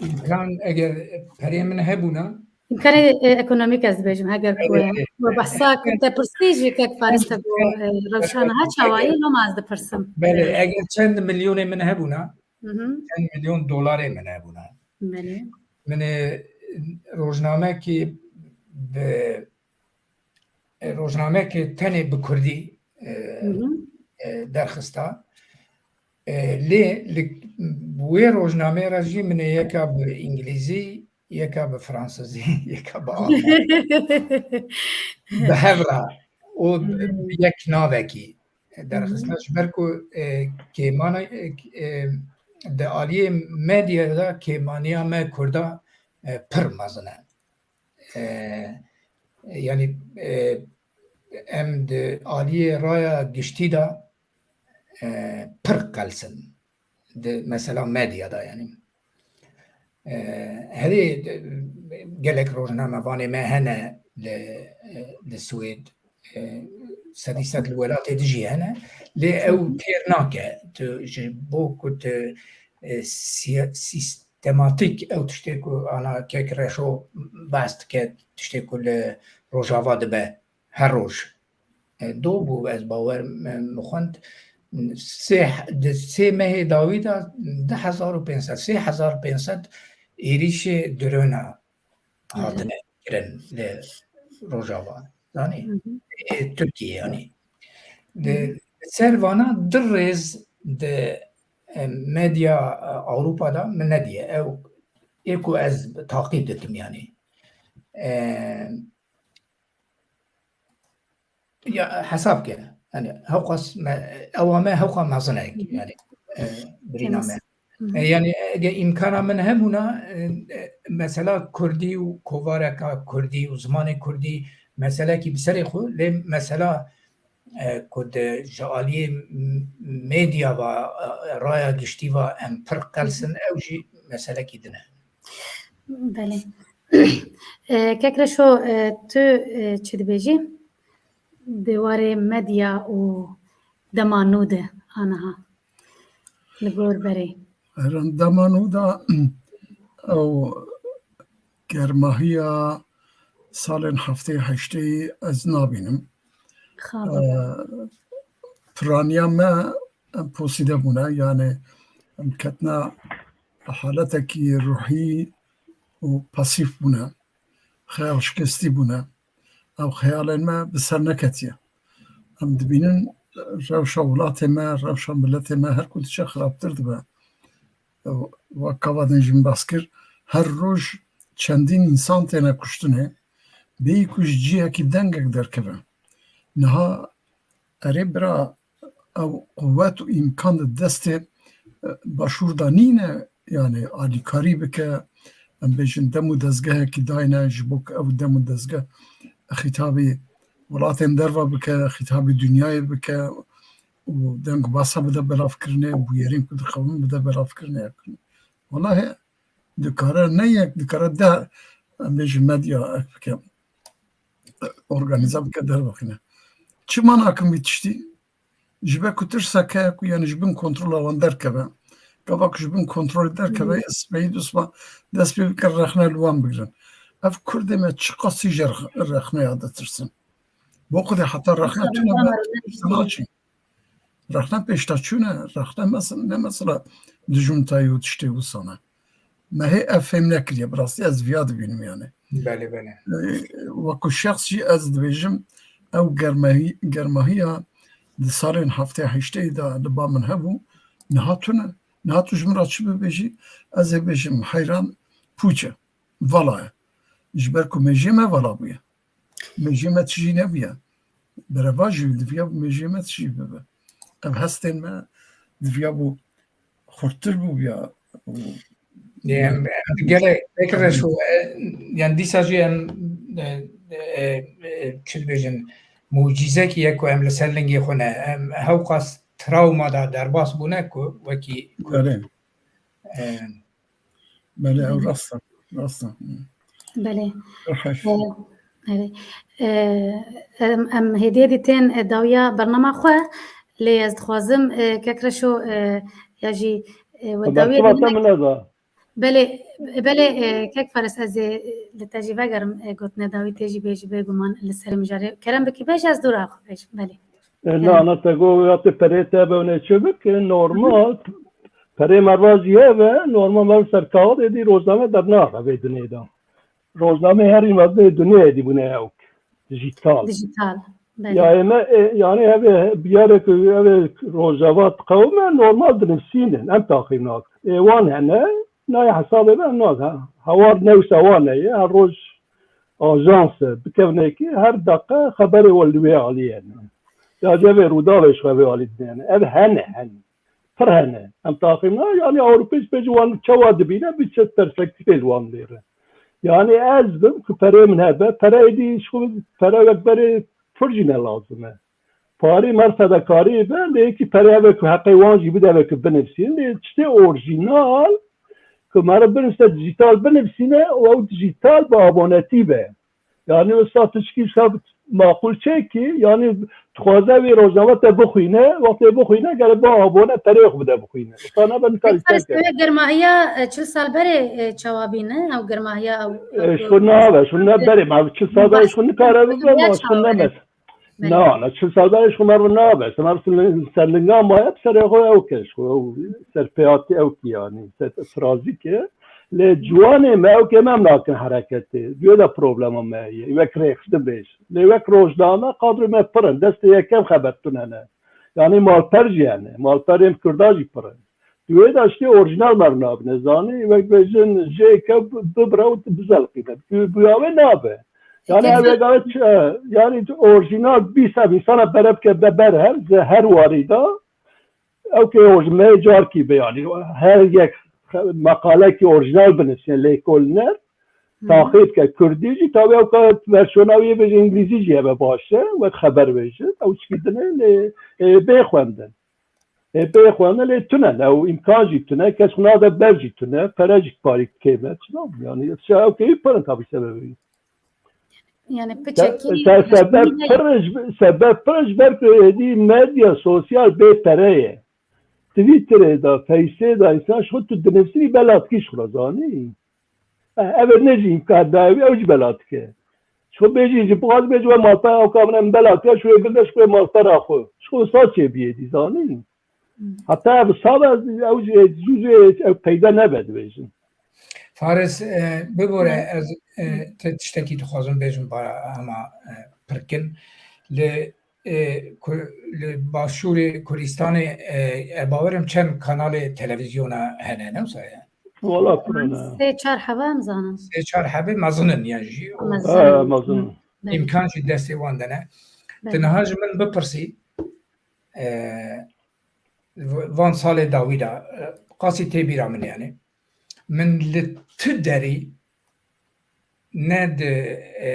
Îmkan eger perê min hebûna. Îmkanê, e, ekonomîk ez dibêjim, heger ku we behsa ku te pirsî ji kek Faris te bû, e, rewşa niha çawa ye, loma ez dipirsim. Belê, eger çend milyonê min hebûna, Mhm. çend milyon dolarê min hebûna. Belê. Min ê rojnamekî bi e, rojnameke tenê bi kurdî, e, Mhm. e, derxista. E, lê li wê rojnamê re jî min ê yeka bi îngilîzî, yeka bi fransizî, yeka bi almanî. Bi hev re û bi yek navekî derxista. Ji ber ku, e, kêmana, e, e, di aliyê medyaya de kêmaniya me kurda, e, pir mezin e. E, yanî, e, em di aliyê raya giştî de, e, pir qels in. Di mesela medya de yanî. E, herê, e, gelek rojnamevanê me hene li, e, li Swêd, e, sedî sed li welatê dijî hene, lê ew têr nake. Tu ji bo ku tu, e, siya-, sîs-, tematîk ew tiştê ku ana kek Reşo behs dike, tiştê ku li Rojava dibe her roj. E, do bû, ez bawer me, min xwend, sê, di sê mehê dawî de du hezar û pênc sed, sê hezar pênc sed êrîşê drona hatine kirin li Rojava. Zanî? Ê, Tirkiye yanî. Di ser vana du rêz di, e, medya, e, Ewropa de min nediye. Ew ê ku ez taqîb dikim yanî. E, ya hesab ke. Yanî hewqas me, ewa me hewqa mezin e yanî, e, birîna me. E, yanî ege îmkana min hebûna, e, e, mesela kurdî û kovareka kurdî û zimanê kurdî meselekî bi serê xwe, lê mesela, e, ku di ji aliyê m-, medya ve, e, raya giştî ve em pir qels in, ew jî meselekî din e. Belê. E, kek Reşo, e, tu, e, çi dibêjî? Di warê medya û dema nû de aniha. Li gor berê. Eran dema nû de ew germahiya salên heftê heştê ez nabînim. Xabe. E, piraniya me em posîde bûne, yani em ketine haletekî ruhî û pasîf bûne. Xeyal şikestî bûne. Ew xeyalên me bi ser neketiye. Em dibînin rewşa welatê me, rewşa miletê me her ku diçe xirabtir dibe. Wek gava din jî min behs kir, her roj çendîn însan têne kuştinê, bêyî ku ji cihekî dengek derkeve. Niha erê bira ew quwet û îmkan di destê, e, Başûr de nîne, yani alîkarî bike, em bêjin dem û dezgehekî dayne ji bo ku ew dem û dezgeh xîtabî welatên derve bike, xîtabî dinyayê bike û deng û basa bide belavkirinê, bûyerên ku dixewin bide belavkirinê. Welahi dikare ne yek, dikare deh, em bêjin medya ek bike, organîze bike, dervexîne. Çima nakin vî tiştî? Ji ber ku tirsek heye ku yani ji bin kontrola wan derkeve. Gava ku ji bin kontrolê derkeve, Hı. Seyîd Osman dest pê bike rexne li wan bigirin. Ev Kurdê me çiqasî ji rex-, rexneya ditirsin. Bo Xwedê heta rexne Tabii, tune var, be, öyle işte. Naçin. Rexne pêşta çûne, rexne mes-, ne mesela dijûntayî û tiştê wisa ne. Me hê ev fêm nekiriye, bi rastî ez viya dibînim yani. Belê, belê. Ee, wekî şexs jî ez dibêjim, ew germehî-, germahiya di salên heftê heştê de li ba min hebû, niha tune. Niha tu ji min re çi bibêjî, ez ê bêjim heyran pûç e, vala ye. Ji ber ku mêjê me vala bûye. Mêjê me tijî nebûye. Berevajî diviya mêjê me tijî bibe. Ev hestên me diviya bû xurttir bû ya. Em, em gelek pêkiriş û, e, yani dîsa jî em, e, e, e, çi dibêjin, mucîzekî ye ku em li ser lingê xwe ne. Em hewqas trawma da derbas bûne ku wekî Kurd. Erê. E, Belê, ew rast e, rast e. Belê. Ew heyf. E, erê. E, em, em hêdî hêdî tên, e, dawiya bernama xwe, lê ez dixwazim, e, kek Reşo, e, ya jî, e, we Xeber dawiya siva te dîmek min neda. Belê, belê, e, kek Faris, ez ê, e, li te jî vegerim, e, gotinê dawî tê jî bêjî, bêguman li ser mijarê. Kerem bikî bêje, ez dûra xwe bêjim. Belê. E, Kerem. Na, na, te got, ya te perê te be ne çi bike, normal. Perê merva jî hebe, normal, merv ser kaxidê dî rojname dernaxe vê dunê de. Rojname herî mezin ê dunê dî bûne ewk. Dijital. Dijital, belê. Ya ê me, e, yani hebe biyarek, hebe Rojava diqewime, normal dinivsînin, em taxîm nakin. Ê wan hene, nayê hesabê me nas. Hewar newsa wan heye, her roj ajans e, bikevnekî, her deqe xeberê wan li wê alî hene. Ya jî vê Rûdawê ji xwe vê alî dinêne. Ev hene, hene. Pir hene. Em taxîm na, yani Ewropê ji pêş wan çawa dibîne, bi çi perspektîfê li wan lêre. Yani ez bim ku perê min hebe, pereyê dî ji xwe pere wek berê pir jî ne lazim e. Parî mer fedekarî be, lê yekî perê hebe ku heqê wan jî bide ve ku binivîsîn, lê tiştê orjînal ku mere binivîse dijîtal binivîsîne û ew dijîtal bi abonetî be. Yani wisa tişkî wisa maqûl çêkî, yani dixwaze wê rojname te bixwîne, wextê bixwîne gere ba abone perê xwe bide bixwîne. Wisa nabe nikarî Peki, ser kere. Germahiya, e, çil sal berê, e, çawa bîne? Ew germahiya ew, E, ew, ji xwe nabe, ji xwe ne berê, ma çil sal berê ji xwe nikare bibe, ma ji xwe çawa nebe. Belê. Na, na, çil sal berê ji xwe merv nabe. Se merv ser linga maye, bi serê xwe ew ke ji xwe, ew ser pêhatî ew ki yani, ser trazî ke. Lê ciwanê me ew ke me em nakin hereketê. Duye de problema me ye. Wek rêxistin bêj. Lê wek rojname kadroyê me pir in. Destê yekem xeber tune ne. Yani malper jî hene. Malperên Kurda jî pir in. Di wê de tiştê orjînal me re nabine, zanî, wek bêjin, jê ke bibire û bizelqîne. Tu bi ya wê nabe. Yani Peki, her wega çi, yani orjînal bîst ev însana bere bike be ber her, ji her warî de. Ew ke orjî me carkî be, yani her yek meqalekî orjînal binivîsîne, lêkolîner, Hı. Taxî bike kurdî jî, tabi ew ka versiyona wê bêje îngilîzî jî hebe baş e, wek xeber bêjin, ew çikî din e, lê, e, bê xwendin. Ê, bê xwe ne lê tune ne, ew îmkan jî tune, kes xwe nade ber jî tune, pere jî parî kêm e, çi nabim, yani, şey, ew keyî pir in tabî sebebê. Yani, se-, piçekî se-, sebeb pir ji, sebeb pir ji ber ku êdî medya sosyal bê pere ye. Twitterê de, Faceê de, însan ji xwe tu dinivîsînî bela dikî ji xwe re zanî. Eh, ev ê ne jî îmkan dayê wî, ew jî bela dike. Ji xwe bêjî, ji bixwaz bêjî we malpera ew ka min em bela kir, ji wê gilde ji xwe malpera xwe. Ji xwe wisa çêbiyê dî, zanî? Hmm. Heta ev sabe, ew jî, zû jî ew peyda nebe dibêjin. Faris, e, bibore, Hı. ez, e, te tiştekî dixwazim bêjim, ba-, hema, e, pirkin. Li e, ku-, li Başûrê Kurdistanê, e, e, bawerim çend kanalê televîzyona hene, ne wisa ye? Wala pir hene. Sê çar hebe em zanin. Sê çar hebe mezin in yan jî. Mezin. Ha, mezin. Belê. Îmkan jî destê wan de ne. Belê. Tu niha ji min bipirsî, e, van salê dawî de, e, qasî tê bîra min yani. Min li tu derî ne di, e,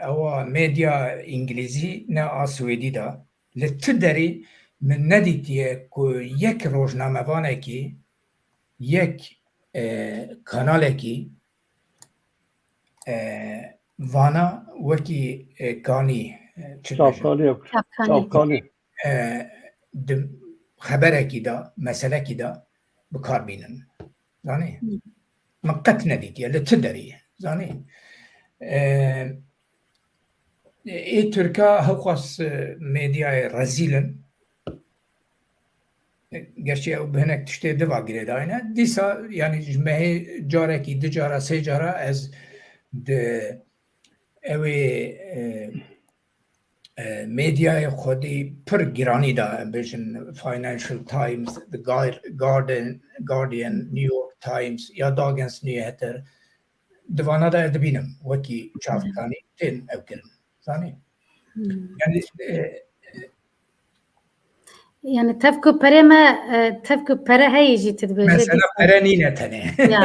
ewa medya îngilîzî ne a swêdî de, li tu derî min nedîtiye ku yek rojnamevanekî, yek, e, kanalekî, e, vana wekî, e, kanî, e, çi dibêjin? Çavkanî yok. Çavkanî. Çavkanî. E, di xeberekî de, meselekî de bi kar bînin. Zanî? Hı. Min qet nedîtiye, li tu derî. Zanî? E, ê Tirka hewqas, e, medyayê rezîl in. Gerçi ew bi hinek tiştê diva girêdayî ne. Dîsa, yani ji mehê carekî, du cara, sê cara ez di ew ê, e, e, medyayê xwedî pir giranî da, em bêjin Financial Times, The Guar-, Guardian, Guardian, New York Times ya Dagens Nyheter, di vana de ez dibînim wekî çavkanî tên ew kirin. Zanî? Hmm. Yani, e, Yani tev ku perê me, e, tev ku pere heye jî tu dibêje. Mesela dîsa pere nîne tenê. Ya.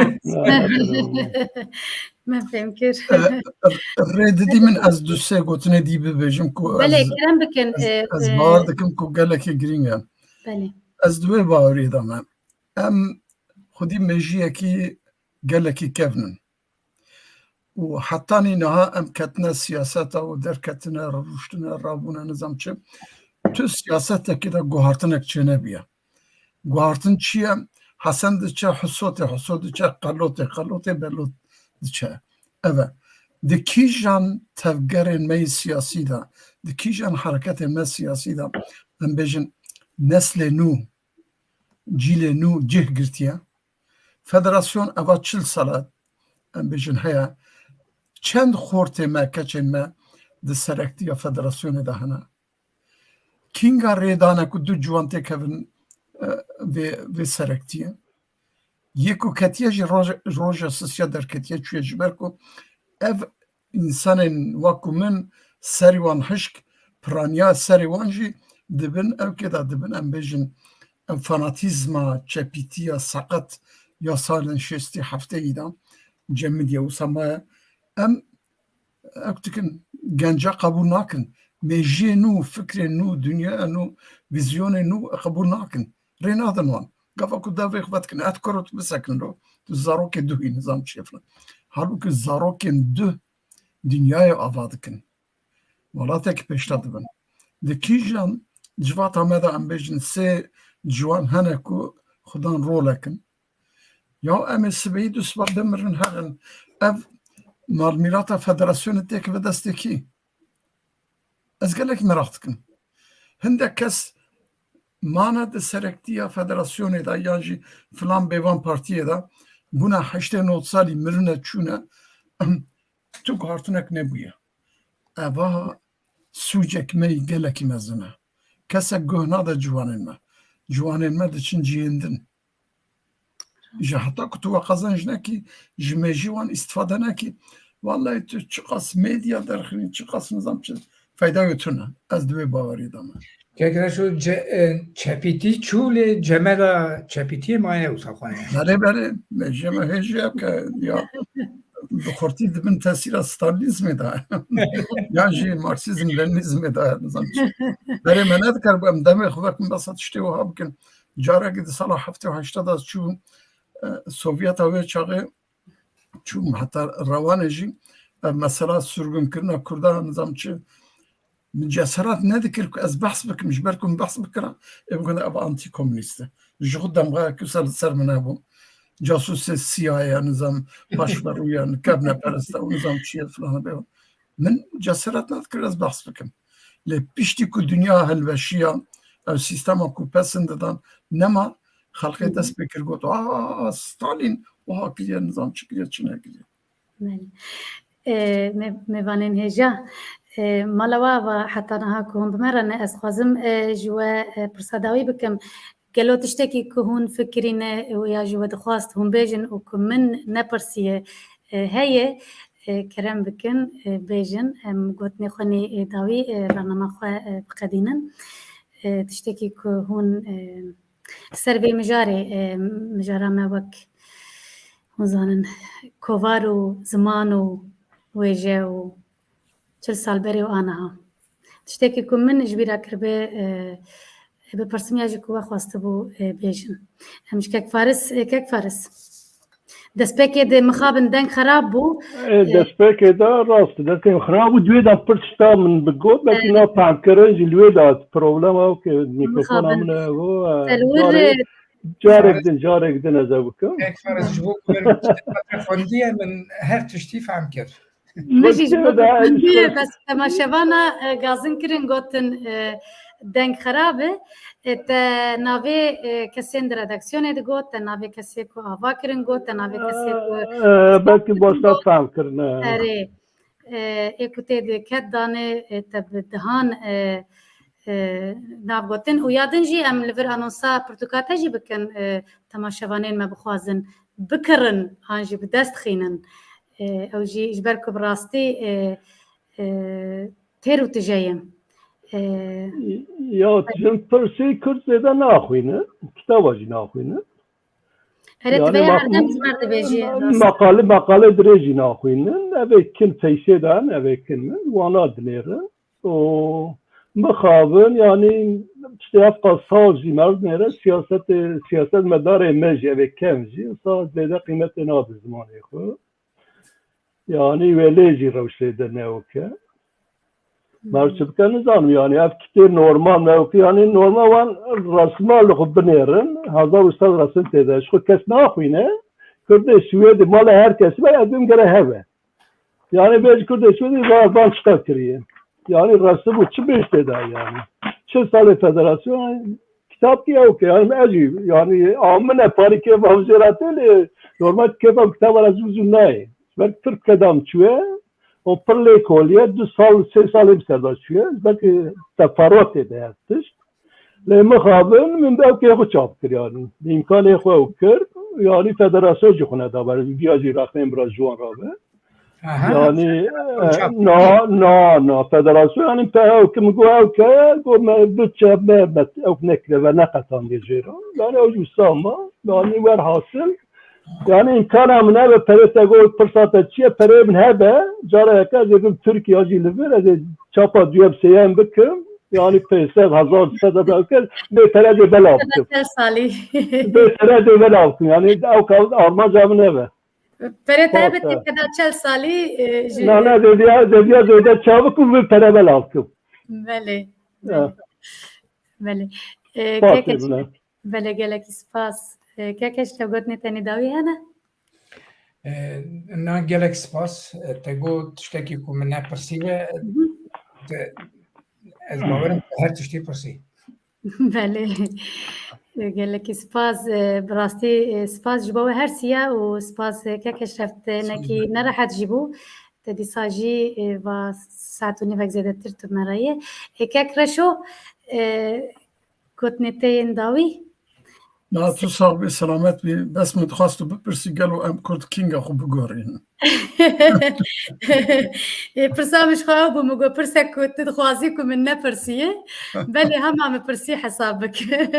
Me fêm kir. E, e, rê didî min ez du sê gotinê dî bibêjim ku Belê, ez, kerem bikin, ez, e, ez e, bawer dikim ku gelekî girîng e. Belê. Ez di wê baweriyê de me. Em xwedî mêjiyekî gelekî kevn in. Û hetanî niha em ketine siyaseta û derketine, rûştine, rabûne, nizam çi. Tu siyasetekî de guhartinek çênebiye. Guhartin çi ye? Hesen diçe Husotê, Huso diçe Qelotê, Qelotê Belot diçe. Ev e. Di kîjan tevgerên me yê siyasî de, di kîjan hereketên me siyasî de, em bêjin neslê nû, cîlê nû cih girtiye? Federasyon eva çil sala, em bêjin, heye. Çend xortê me, keçên me di serektiya federasyonê de hene? Kînga rê dane ku du ciwan têkevin, e, vê, vê serektiyê? Yê ku ketiye jî roje, roja sisiya derketiye çûye, ji ber ku ev însanên wek û min serî wan hişk, piraniya serê wan jî dibin ew kê de dibin, em bêjin, ev fanatîzma çepîtiya seqet ya salên şêstî hefteyî de cemidiye wisa maye. Em ew dikin, genca qebûl nakin. Mêjiyê nû, fikrê nû, dinyaya nû, vîzyonê nû qebûl nakin. Rê nadin wan. Gava ku devê xwe vedikin, et kuro tu bisekin lo, tu zarokê duh î, nizam çi ye filan. Halbûkî zarokên duh dinyayê ava dikin. Welatekî pêşta dibin. Di kîjan civata me de em bêjin sê ciwan hene ku xudan rolek in. Ya em ê sibehî du siba bimirin herin. Ev malmîrata federasyonê têkeve destê kî? Ez gelek meraq dikim. Hindek kes mane di serektiya federasyonê de yan jî filan bêvan partiyê de bûne heştê nod salî, mirine çûne, tu guhartinek nebûye. Eva sûcek me yî gelekî mezin e. Kesek guh nade ciwanên me. Ciwanên me diçin cihên din. Ji heta ku tu we qezenc nekî, ji mêjî wan îstifade nekî, wellahî tu çiqas medya derxînî, çiqas nizam çi, feyda wê tune. Ez di wê bawerî de me. Kek Reşo, ce-, e, çepîtî çû lê cemeda çepîtiyê maye wisa xwe ye. Belê, belê. Mêjiya me hê jî ev ke ya bi xurtî di bin tesîra Stalînîzmê de. Yan jî Marksîzm, Lenînîzmê de, nizam çi. Berê me nedikaribû em demê xwe vekin besa tiştê wiha bikin. Carekî di sala heftê û heşta de çû, e, Sovyeta wê çaxê çûm heta Rewanê jî, e, mesela sürgünkirina Kurdan, nizam çi, min ceserat nedikir ku ez behs bikim, ji ber ku min behs bikira, ê bigotin ev antîkomûnîst e. Ji xwe demxayekî wisa li ser min hebû. Casûsê C I A ya, nizam, paşverû ya, kevneperest e û nizam çi ye filan bê. Min ceserat nedikir ez behs bikim. Lê piştî ku dinya hilweşiya, ew sîstema ku pesin didan, nema, xelkê dest pê kir got, "Aa, Stalin wiha kiriye, nizam çi kiriye, çi nekiriye." Belê. E, me-, mêvanên hêja, e, mala we ava heta niha ku hûn bi me re ne, ez xwazim, e, ji we, e, pirsa dawî bikim. Gelo tiştekî ku hûn fikirîne û ya ji we dixwast hûn bêjin û ku min nepirsiye, e, heye, e, kerem bikin, e, bêjin. Em gotinê xwe nê, e, dawî, e, bernama xwe, e, biqedînin. e, tiştekî ku hûn, e, ser vê mijarê, e, mijara me wek hûn zanin, kovar û ziman û wêje û çil sal berê û aniha. Tiştekî ku min ji bîra kiribe, e, bipirsim ya jî ku we xwestibû, e, bêjin. Em ji kek Faris, e, kek Faris. Destpêkê de mixabin deng xerab bû. E, e, destpêkê de rast, destpêkê xerab bû. Di wê de pir tişta min bigot, belkî, e, nafehmkirin jî li wê de problema, weke mikrofona min e, e, carek, e, carek din, carek din ez ê bikim. Kek Faris, ji bo ku min xwendiye, min her tiştî fehm kir. Min jî ji bo ku xwendiye, bes temaşevana, e, gazin kirin, gotin, e, deng xerab e. E, te navê, e, kesên di redaksiyonê digot, te navê kesê ku ava kirin got, te navê kesê ku, e, belkî boşa fehm kirine. Erê. E, ê ku tê di ket danê, e, te bi dihan, e, e, nav gotin. Û ya din jî em li vir anonsa pirtûka te jî bikin, e, temaşevanên me bixwazin bikirin, an jî bi dest xînin. E, ew jî ji ber ku bi rastî, e, e, têr û tije ye. E, Ya, tijin pirsî Kurd zêde naxwîne, kitaba jî naxwîne. Erê, yani divê mak-, herdem ji me re dibêjî. Meqale, meqale dirêj jî naxwînin. Evê kin peysê dan, evê kin min, wana dinêrin. Û mixabin, yani, işte, hevqa sal jî me dinêre, siyasetê, siyasetmedarê me jî, evê kem jî, sal zêde qîmetê nade zimanê xwe. Yani, wê lê jî rewşê de ne weke. Mer çi bike nizanim, yani ev kitê normal ne weke, yani normal wan resma li xwe binêrin, hezar û sed resim tê de, ji xwe kes naxwîne, Kurdê Swêdê, mala her kesî be, ev din gere hebe. Yani bêj Kurdê Swêdê van, van çiqa kiriye. Yani resim û çi bêj tê de yani. Çil salê federasyon, kitap ki ew ke, yani ez jî, yani a min e parî kêfa jê re tê lê, normal kêfa kitaba re zû zû nayê. Ber pir kedam çûye, û pir lêkoliye, du sal, sê salê bi ser de çûye. Belkî teferruatê de her tişt. Lê mixabin, min de ew kê xwe çap kir, yani. Îmkanê xwe ew kir, yani federasyon jî xwe neda ber, viya jî rexnên biraz ji wan rabe. Aha. Yani, e, na, na, na, federasyon, yani, pe ew ki min got ew ke, got me bütçe me, me ew nekire ve neqetandiye jê re. Yani, ew jî wisa ma, yani, werhasil, yani, îmkana min hebe, perê te got, pirsa te çi ye, perê min hebe, cara yeke ez ê bim Tirkiye jî li vir, ez ê çapa duyem, sêyem bikim, yani, pênc sed, hezar, sed de kir, bê pere dê belav bikim. Sed salî. Bê pere dê belav bikim, yani, ew ka armanca min hebe. Perê te hebe tê keda çel salî, e, ji... Na, na, deviya, deviya zêde çabik û vê pere belav kim. Belê. Ya. Belê. E, spas keke, belê, gelekî spas. E, keke ji te gotinê tenê dawî hene? E, na, gelek spas. E, te got tiştekî ku min nepirsî ve, te, ez bawerim her tiştî pirsî. Belê. Gelekî spas, e, bi rastî, e, spas ji bo we her siya û spas, e, kek Eşref, te nekî nerehet jî bû. Te dîsa jî, e, va saet û nîvek zêdetir tu me re yê. E, kek Reşo, e, gotinê te yên dawî? Na, tu sax bî, selamet bî. Bes min dixwast tu bipirsî, gelo em Kurd kînga xwe biguherînin? Ê, pirsa min ji xwe ew bû, min got, pirsek ku tu dixwazî ku min nepirsî ye, belê hema min pirsî hesab bike.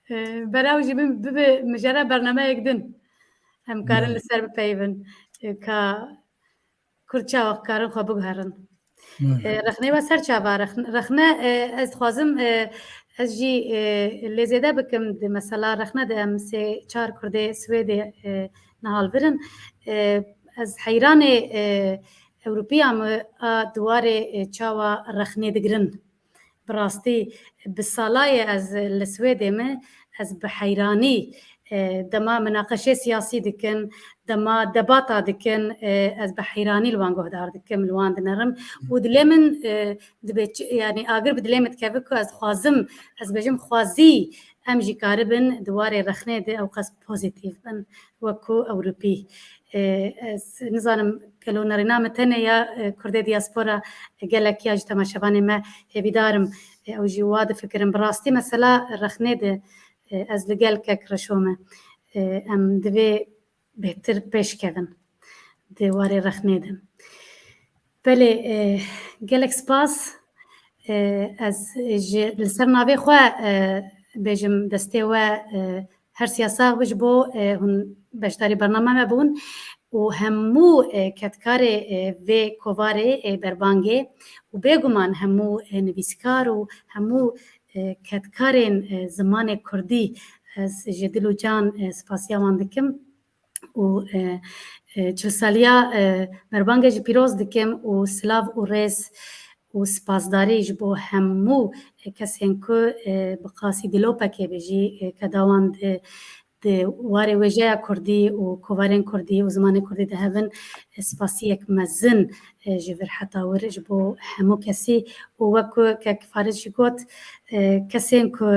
Ê, bera wî jî bin, bibe mijara bernameyek din. Em karin li ser bipeyivin. Ê, ka Kurd çawa karin xwe biguherin. E, rexnê we ser çava? Rexn-, rexne, e, ez dixwazim, e, ez jî, e, lê zêde bikim di mesela rexne de em sê çar Kurdê Swêdê, e, niha li vir in. E, ez heyranê, e, Ewropiya me a di warê, e, çawa rexnê digirin. Bi rastî, bi sala ye ez li Swêdê me, ez bi heyranî, e, dema minaqeşê siyasî dikin, dema debata dikin, e, ez bi heyranî li wan guhdar dikim, li wan dinerim û dilê min, e, dibe çi, yani agir bi dilê min dikeve ku ez dixwazim, ez bêjim xwezî em jî karibin di warê rexnê de ew qas pozîtîf bin wekû Ewropî. E, ez nizanim gelo nerîna min tenê ya, e, Kurdê diaspora, e, gelek ya ji temaşevanê me hêvîdar im, e, ew jî wa difikirin. Bi rastî mesela rexnê de, e, ez li gel kek Reşo me. E, em divê bêhtir pêş kevin di warê rexnê de. Belê, e, gelek spas. E, ez ji, li ser navê xwe, e, bêjim destê we, e, her siya sax bi ji bo, e, hûn beşdarî bername me bûn û hemû, e, kedkarê, e, vê kovarê, e, berbangê û bêguman hemû, e, nivîskar û hemû, e, kedkarên, e, zimanê kurdî ez ji dil û can, e, spasiya wan dikim. û, e, e, çil saliya, e, berbangê jî pîroz dikim û silav û rêz û spasdarî ji bo hemû, e, kesên ku, e, bi qasî dîlopekê be jî, e, keda wan di, di warê wêjeya kurdî û kovarên kurdî û zimanê kurdî de hebin, e, spasiyek mezin, e, ji vir heta wir ji bo hemû kesî û wek ku kek Faris jî got, e, kesên ku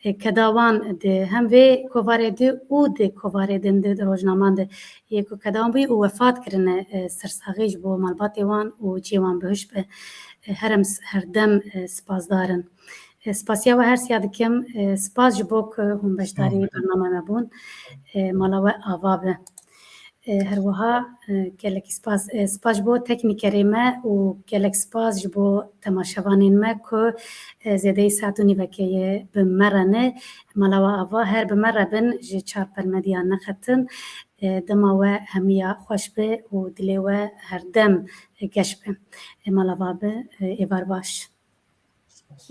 e, keda wan di hem vê kovarê di û di kovarê din di, di rojnaman de yê ku keda wan bûyî û wefat kirine, e, sersaxî ji bo malbatê wan û cihê wan bihiş be. E, herem s-, herdem, e, spasdar in. E, spasiya we her siya dikim. E, spas ji bo ku hûn beşdarî bernama me bûn. E, mala we ava be. E, her wiha, e, gelekî spas, e, spas ji bo teknîkerê me û gelek spas ji bo temaşevanên me ku, e, zêdeyî saet û nîvekê ye bi me re ne. Mala we ava, her bi me re bin, ji Çarpel Medya neqetin. E, dema we hemiya xweş be û dilê we herdem, e, geş be. E, mala we bi, e, êvar baş. Spas.